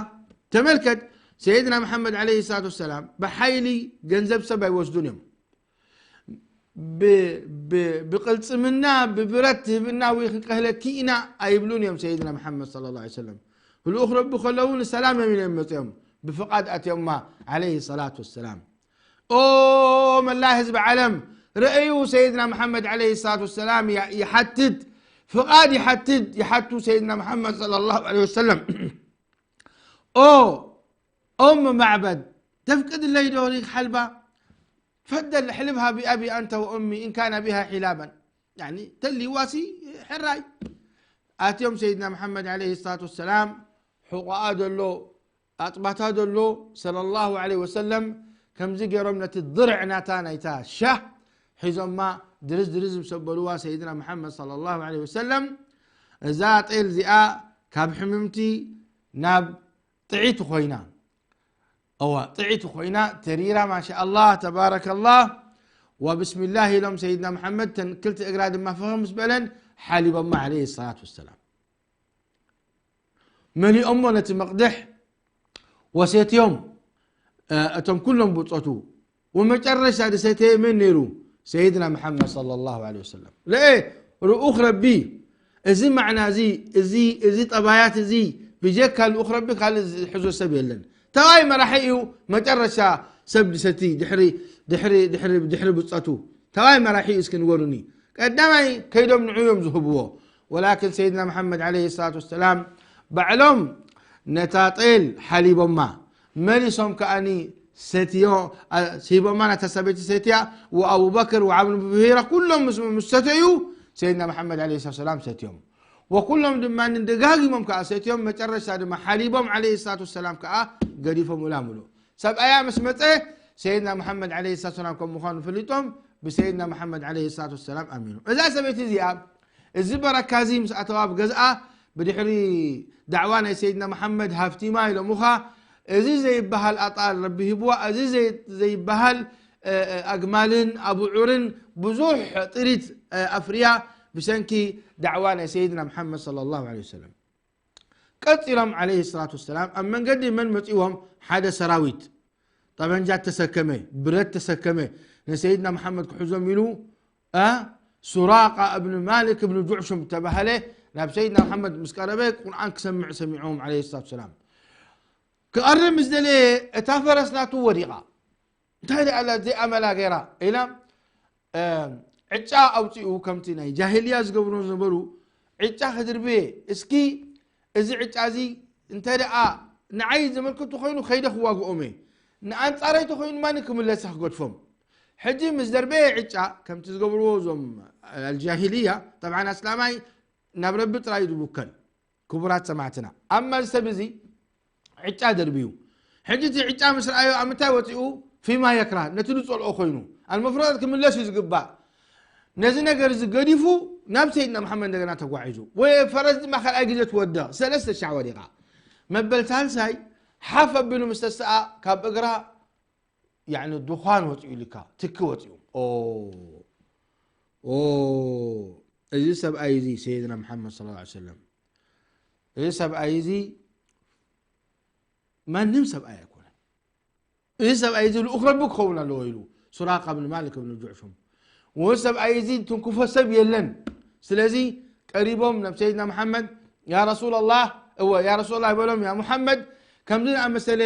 ተመልከት፣ ሰይድና መሓመድ ዐለይሂ ሰላቱ ወሰላም ብሓይሊ ገንዘብ ሰብ ኣይወስዱን እዮም። ብቅልፅምና ብብረት ትህብና ወይ ክንቀህለኪ ኢና ኣይብሉን እዮም። ሰይድና መሓመድ ሰለላሁ ዐለይሂ ወሰለም ልኡኽ ረቢ ከለዉ ንሰላም እዮም ኢሎም መፅኦም። ብፍቓድ ኣትዮማ ዐለይሂ ሰላቱ ወሰላም። ኦ መላ ህዝቢ ዓለም ረእዩ ሰይድና መሓመድ ዐለይሂ ሰላቱ ወሰላም ይሓትት፣ ፍቓድ ይሓትት፣ ይሓቱ ሰይድና መሓመድ ሰለላሁ ዐለይሂ ወሰለም። ኦ ኦም ማዕበድ ተፍቅድለይ ዶ ክሓልባ? ፈደል ሕልብሃ ቢኣቢ ኣንተ ወእሚ ኢንካና ቢሃ ሒላበን። ተልይዋሲ ሕራይ ኣትዮም ሰይድና መሓመድ ዐለይሂ ሰላቱ ወሰላም ሕቆኣ ዘሎ ኣጥባታ ዘሎ ሰለላሁ ዐለይሂ ወሰለም ከምዚ ገይሮም ነቲ ድርዕ ናታ ናይታ ሻህ ሒዞማ ድርዝ ድርዝ ምስ ኣበልዋ ሰይድና መሓመድ ሰለላሁ ዐለይሂ ወሰለም እዛ ጤል እዚኣ ካብ ሕምምቲ ናብ ጥዒቲ ኮይና። እዋ ጥዒቲ ኮይና ተሪራ ማሻኣላህ ተባረከላህ። ወብስሚላህ ኢሎም ሰይድና መሓመድ ተን ክልተ እግራ ድማ ፈኸ ምስ በለን ሓሊቦማ ዐለይሂ ሰላቱ ወሰላም። መሊኦሞ ነቲ መቕድሕ ወሴትዮም እቶም ኩሎም ብጾቱ። ወመጨረሻ ዝሰተየ መን ነይሩ? ሰይድና መሓመድ ሰለላሁ ዐለይሂ ወሰለም። ለኤ ርኡኽ ረቢ። እዚ ማዕና እዚ እዚ እዚ ጠባያት እዚ ብጀካ ልኡኽ ረቢ ካልእ ዝሕዞ ሰብ የለን። ተባይ መራሒ እዩ። መጨረሻ ሰብ ድሰቲ ድሕሪ ድሕሪ ድሕሪ ድሕሪ ብጸቱ ተባይ መራሒ እዩ እስኪ ንገሩኒ። ቀዳማይ ከይዶም ንዑ እዮም ዝህብዎ። ወላኪን ሰይድና መሓመድ ዐለይሂ ሰላቱ ወሰላም ባዕሎም ነታ ጤል ሓሊቦማ መሊሶም ከኣኒ ሰትዮ ሂቦማ ናታ ሰበይቲ ሰትያ። ወኣቡበክር ወዓብን ብሂራ ኩሎም ምስ ምስ ሰተዩ ሰይድና መሓመድ ዐለይሂ ሰላቱ ወሰላም ሰትዮም። ወኩሎም ድማ ደጋጊሞም ከኣ ሰትዮም መጨረሻ ድማ ሓሊቦም ዐለይሂ ሰላቱ ወሰላም ከኣ ገዲፎም ውላ ምሉእ። ሰብኣያ ምስ መጸ ሰይድና መሓመድ ዐለይሂ ሰላቱ ወሰላም ከም ምዃኑ ፈሊጦም ብሰይድና መሓመድ ዐለይሂ ሰላቱ ወሰላም ኣሚኖም። እዛ ሰበይቲ እዚኣ እዚ በረካ እዚ ምስ ኣተዋ ኣብ ገዝኣ ብድሕሪ ዳዕዋ ናይ ሰይድና መሓመድ ሃፍቲማ ኢሎምኻ። እዚ ዘይበሃል ኣጣል ረቢ ሂብዋ። እዚ ዘይበሃል ኣግማልን ኣቡዑርን ብዙሕ ጥሪት ኣፍርያ ብሰንኪ ዳዕዋ ናይ ሰይድና መሓመድ ሰለላሁ ዐለይሂ ወሰለም። ቀጺሎም ዐለይሂ ሰላቱ ወሰላም ኣብ መንገዲ መን መጺዎም? ሓደ ሰራዊት ጠበንጃ ተሰከመ፣ ብረት ተሰከመ፣ ንሰይድና መሓመድ ክሕዞም ኢሉ ሱራቃ እብን ማሊክ እብን ጁዕሹም ተባሃለ ናብ ሰይድና መሓመድ ምስ ቀረበ ቁርኣን ክሰምዕ ሰሚዖም ዐለይሂ ሰላቱ ወሰላም። ክቐርብ ምስ ደለየ እታ ፈረስ ናቱ ወዲቓ። እንታይ ደኣ ኣላ ዘይኣመላ ገይራ ኢላ ዕጫ ኣውፂኡ ከምቲ ናይ ጃሂልያ ዝገብሮ ዝነበሩ ዕጫ ክድርብየ እስኪ እዚ ዕጫ እዚ እንተ ደኣ ንዓይ ዘመልክቱ ኮይኑ ከይደ ክዋግኦም እየ፣ ንኣንጻረይ ተኮይኑ ማን ክምለሰ ክገድፎም። ሕጂ ምስ ደርበየ ዕጫ ከምቲ ዝገብርዎ እዞም ኣልጃሂልያ፣ ጠብዓን ኣስላማይ ናብ ረቢ ጥራይ ዝውከል። ክቡራት ሰማዕትና፣ ኣማ እዚ ሰብ እዚ ዕጫ ደርብዩ። ሕጂ እቲ ዕጫ ምስ ረኣዮ ኣብ ምንታይ ወፂኡ? ፊማ የክራህ፣ ነቲ ዝፀልኦ ኮይኑ። ኣልመፍሮዳት ክምለስ እዩ ዝግባእ። ነዚ ነገር እዚ ገዲፉ ናብ ሰይድና መሓመድ እንደገና ተጓዒዙ። ወይ ፈረስ ድማ ካልኣይ ግዜ ትወድቕ፣ ሰለስተ ሻዕ ወዲቓ። መበል ሳልሳይ ሓፍ ኣቢሉ ምስ ተሰኣ ካብ እግራ ያኒ ድዃን ወፂኡ ኢልካ ትኪ ወፂኡ። ኦ ኦ እዚ ሰብኣይ እዚ ሰይድና መሓመድ ሰለላሁ ዐለይሂ ወሰለም፣ እዚ ሰብኣይ እዚ ማንም ሰብኣይ ኣይኮነን። እዚ ሰብኣይ እዚ ልኡኽ ረቢ ክኸውን ኣለዎ ኢሉ ሱራቃ ብን ማሊክ ብን ጁዕሹም። ወይ ሰብኣይ እዚ ትንክፎ ሰብ የለን። ስለዚ ቀሪቦም ናብ ሰይድና መሓመድ፣ ያ ረሱላላህ፣ እወ ያ ረሱላላህ ይበሎም፣ ያ ሙሓመድ፣ ከምዚ ዝኣመሰለ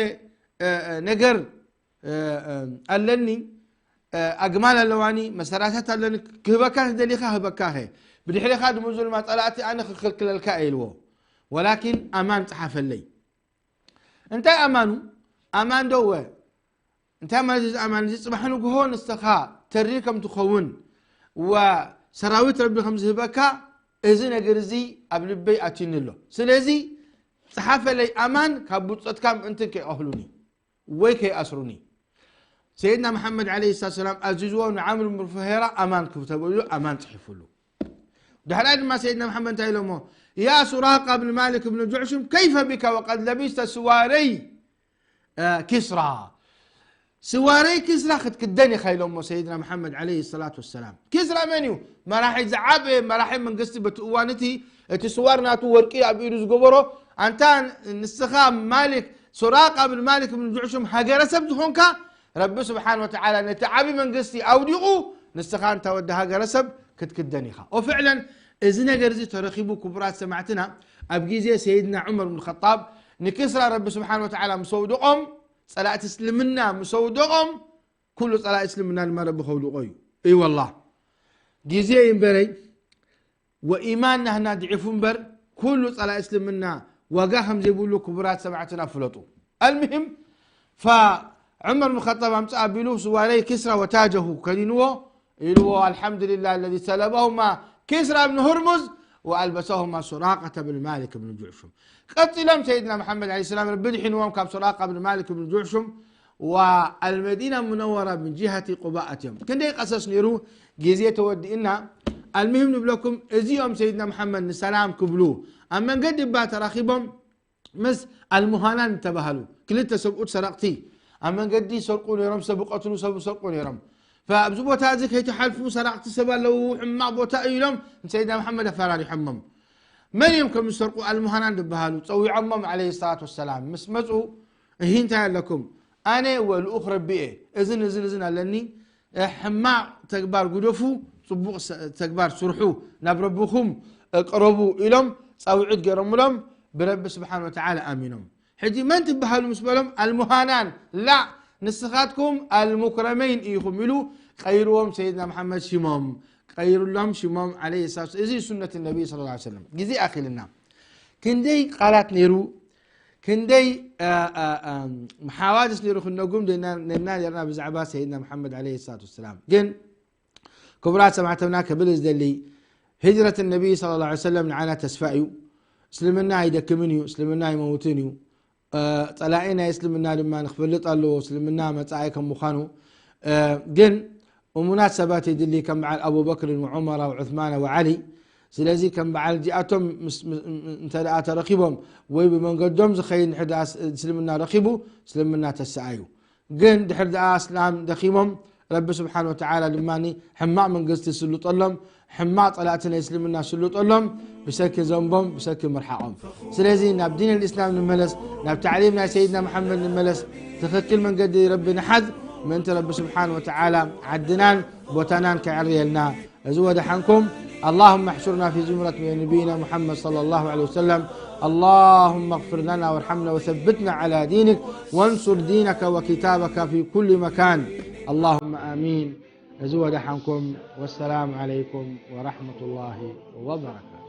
ነገር ኣለኒ፣ ኣግማል ኣለዋኒ፣ መሰራታት ኣለኒ፣ ክህበካ ደሊኻ ህበካ ኸ፣ ብድሕሪኻ ድምዙ ድማ ጸላእቲ ኣነ ክክልክለልካ እየ ኢልዎ። ወላኪን ኣማን ጸሓፈለይ። እንታይ ኣማኑ? ኣማን ዶ ወ እንታይ ማለት እዚ ኣማን እዚ? ጽባሕ ንግሆ ንስኻ ተሪ ከም ትኸውን ወሰራዊት ረቢ ከም ዝህበካ እዚ ነገር እዚ ኣብ ልበይ ኣትዩኒ ኣሎ። ስለዚ ጸሓፈለይ ኣማን ካብ ብጾትካ ምእንትን ከይቐህሉኒ ወይ ከይኣስሩኒ። ሰይድና መሓመድ ዓለይሂ ሰላቱ ሰላም ኣዚዝዎ ንዓምር ብን ፉሄራ ኣማን ክተበሉ ኣማን ጽሒፉሉ። ዳሕራይ ድማ ሰይድና መሓመድ እንታይ ኢሎሞ? ያ ሱራቃ ብን ማሊክ ብን ጁዕሹም ከይፈ ቢካ ወቀድ ለቢስተ ስዋረይ ኪስራ፣ ስዋረይ ኪስራ ክትክደን ኢኻ ኢሎሞ ሰይድና መሓመድ ዓለይሂ ሰላቱ ወሰላም። ኪስራ መን እዩ? መራሒ ዝዓበየ መራሒ መንግስቲ በቲ እዋን እቲ፣ እቲ ስዋር ናቱ ወርቂ ኣብ ኢዱ ዝገበሮ። ኣንታ ንስኻ ማሊክ ሱራቃ ብን ማሊክ ብን ጁዕሹም ሃገረሰብ ዝኾንካ ረቢ ስብሓን ወተዓላ ነቲ ዓብዪ መንግስቲ ኣውዲቑ ንስኻ እንታ ወዲ ሃገረሰብ ክትክደን ኢኻ። ኦ ፍዕለን እዚ ነገር እዚ ተረኺቡ ክቡራት ሰማዕትና ኣብ ግዜ ሰይድና ዑመር ብን ኸጣብ ንኪስራ ረቢ ስብሓን ወተዓላ ምስ ኣውደቖም ጸላእቲ እስልምና ምስ ኣውደቖም ኩሉ ጸላኢ እስልምና ድማ ረቢ ከውድቖ እዩ። እይ ወላህ ግዜ እዩ እምበረይ ወኢማን ናህና ድዒፉ እምበር ኩሉ ጸላኢ እስልምና ዋጋ ከም ዘይብሉ ክቡራት ሰማዕትና ፍለጡ። ኣልምሂም ፈዑመር ብን ኸጣብ ኣምጽእ ኣቢሉ ስዋረይ ኪስራ ወታጀሁ ከዲንዎ ኢልዎ ኣልሓምዱሊላህ ለዚ ሰለበሁማ ኪስራ ብን ሁርሙዝ ወኣልበሰሁማ ሱራቀተ ብን ማሊክ ብን ጁዕሹም። ቀጺሎም ሰይድና መሓመድ ዓለይሂ ሰላም ረቢ ድሒንዎም ካብ ሱራቃ ብን ማሊክ ብን ጁዕሹም ወኣልመዲና ሙነወራ ምን ጂሃቲ ቁባ ኣትዮም። ክንደይ ቀሰስ ነይሩ ግዜ ተወዲእና። ኣልምሂም ንብለኩም እዚኦም ሰይድና መሓመድ ንሰላም ክብሉ ኣብ መንገዲ እባ ተራኺቦም ምስ ኣልሙሃናን ዝተባሃሉ ክልተ ሰብኡት ሰረቕቲ ኣብ መንገዲ ይሰርቁ ነይሮም፣ ሰብ ይቐትሉ፣ ሰብ ይሰርቁ ነይሮም። ኣብዚ ቦታ እዚ ከይትሓልፉ ሰራቕቲ ሰብ ኣለዉ፣ ሕማቕ ቦታ እዩ ኢሎም ንሰይድና መሓመድ ኣፈራሪሖሞም። መን እዮም ከም ዝሰርቁ ኣልሙሃናን ዝበሃሉ ጸዊዖሞም ዓለይሂ ሰላቱ ወሰላም። ምስ መጹ እሂ እንታይ ኣለኩም? ኣነ ወ ልኡኽ ረቢ እየ፣ እዝን እዝን እዝን ኣለኒ፣ ሕማቕ ተግባር ጉደፉ፣ ጽቡቕ ተግባር ስርሑ፣ ናብ ረብኹም ቅረቡ ኢሎም ጻውዒት ገይሮምሎም ብረቢ ስብሓን ወተዓላ ኣሚኖም። ሕጂ መን ትበሃሉ ምስ በሎም ኣልሙሃናን ላ ንስኻትኩም ኣልሙክረመይን ኢኹም ኢሉ ቀይርዎም ሰይድና መሓመድ ሽሞም ቀይሩሎም ሽሞም ዓለይሂ ሰላም። እዚ ሱነት ነቢ ስለ ላ ሰለም። ግዜ ኣኺልና ክንደይ ቃላት ነይሩ ክንደይ ሓዋድስ ነይሩ ክንነጉም ነና ነርና ብዛዕባ ሰይድና መሓመድ ዓለይሂ ሰላቱ ወሰላም። ግን ክቡራት ሰማዕተምና ክብል ዝደሊ ህጅረት ነቢ ስለ ላ ሰለም ንዓና ተስፋ እዩ። እስልምና ኣይደክምን እዩ፣ እስልምና ኣይመውትን እዩ። ጸላኢ ናይ እስልምና ድማ ንክፈልጥ ኣለዎ እስልምና መጻኢ ከም ምዃኑ። ግን እሙናት ሰባት የድሊ ከም በዓል ኣቡበክርን ወዑመራ ወዑስማነ ወዓሊ። ስለዚ ከም በዓል እዚኣቶም እንተ ደኣ ተረኪቦም ወይ ብመንገዶም ዝኸይድ ንድሕር ደኣ እስልምና ረኪቡ እስልምና ተስኣ እዩ። ግን ድሕር ደኣ እስላም ደኺሞም ረቢ ስብሓን ወተዓላ ድማ ሕማቕ መንግስቲ ስልጠሎም፣ ሕማቕ ጸላእቲ ናይ እስልምና ስልጠሎም ብሰኪ ዘንቦም ብሰኪ ምርሓቖም። ስለዚ ናብ ዲን ልእስላም ንመለስ፣ ናብ ታዕሊም ናይ ሰይድና መሓመድ ንመለስ፣ ትኽክል መንገዲ ረቢ ንሓዝ። ምእንቲ ረቢ ስብሓን ወተዓላ ዓድናን ቦታናን ከዕርየልና። እዚ ወደሓንኩም اللهم احشرنا في زمرة نبينا محمد صلى الله عليه وسلم. اللهم اغفر لنا وارحمنا وثبتنا على دينك وانصر دينك وكتابك في كل مكان. اللهم آمين. እዚ ወደሓንኩም والسلام عليكم ورحمة الله وبركاته.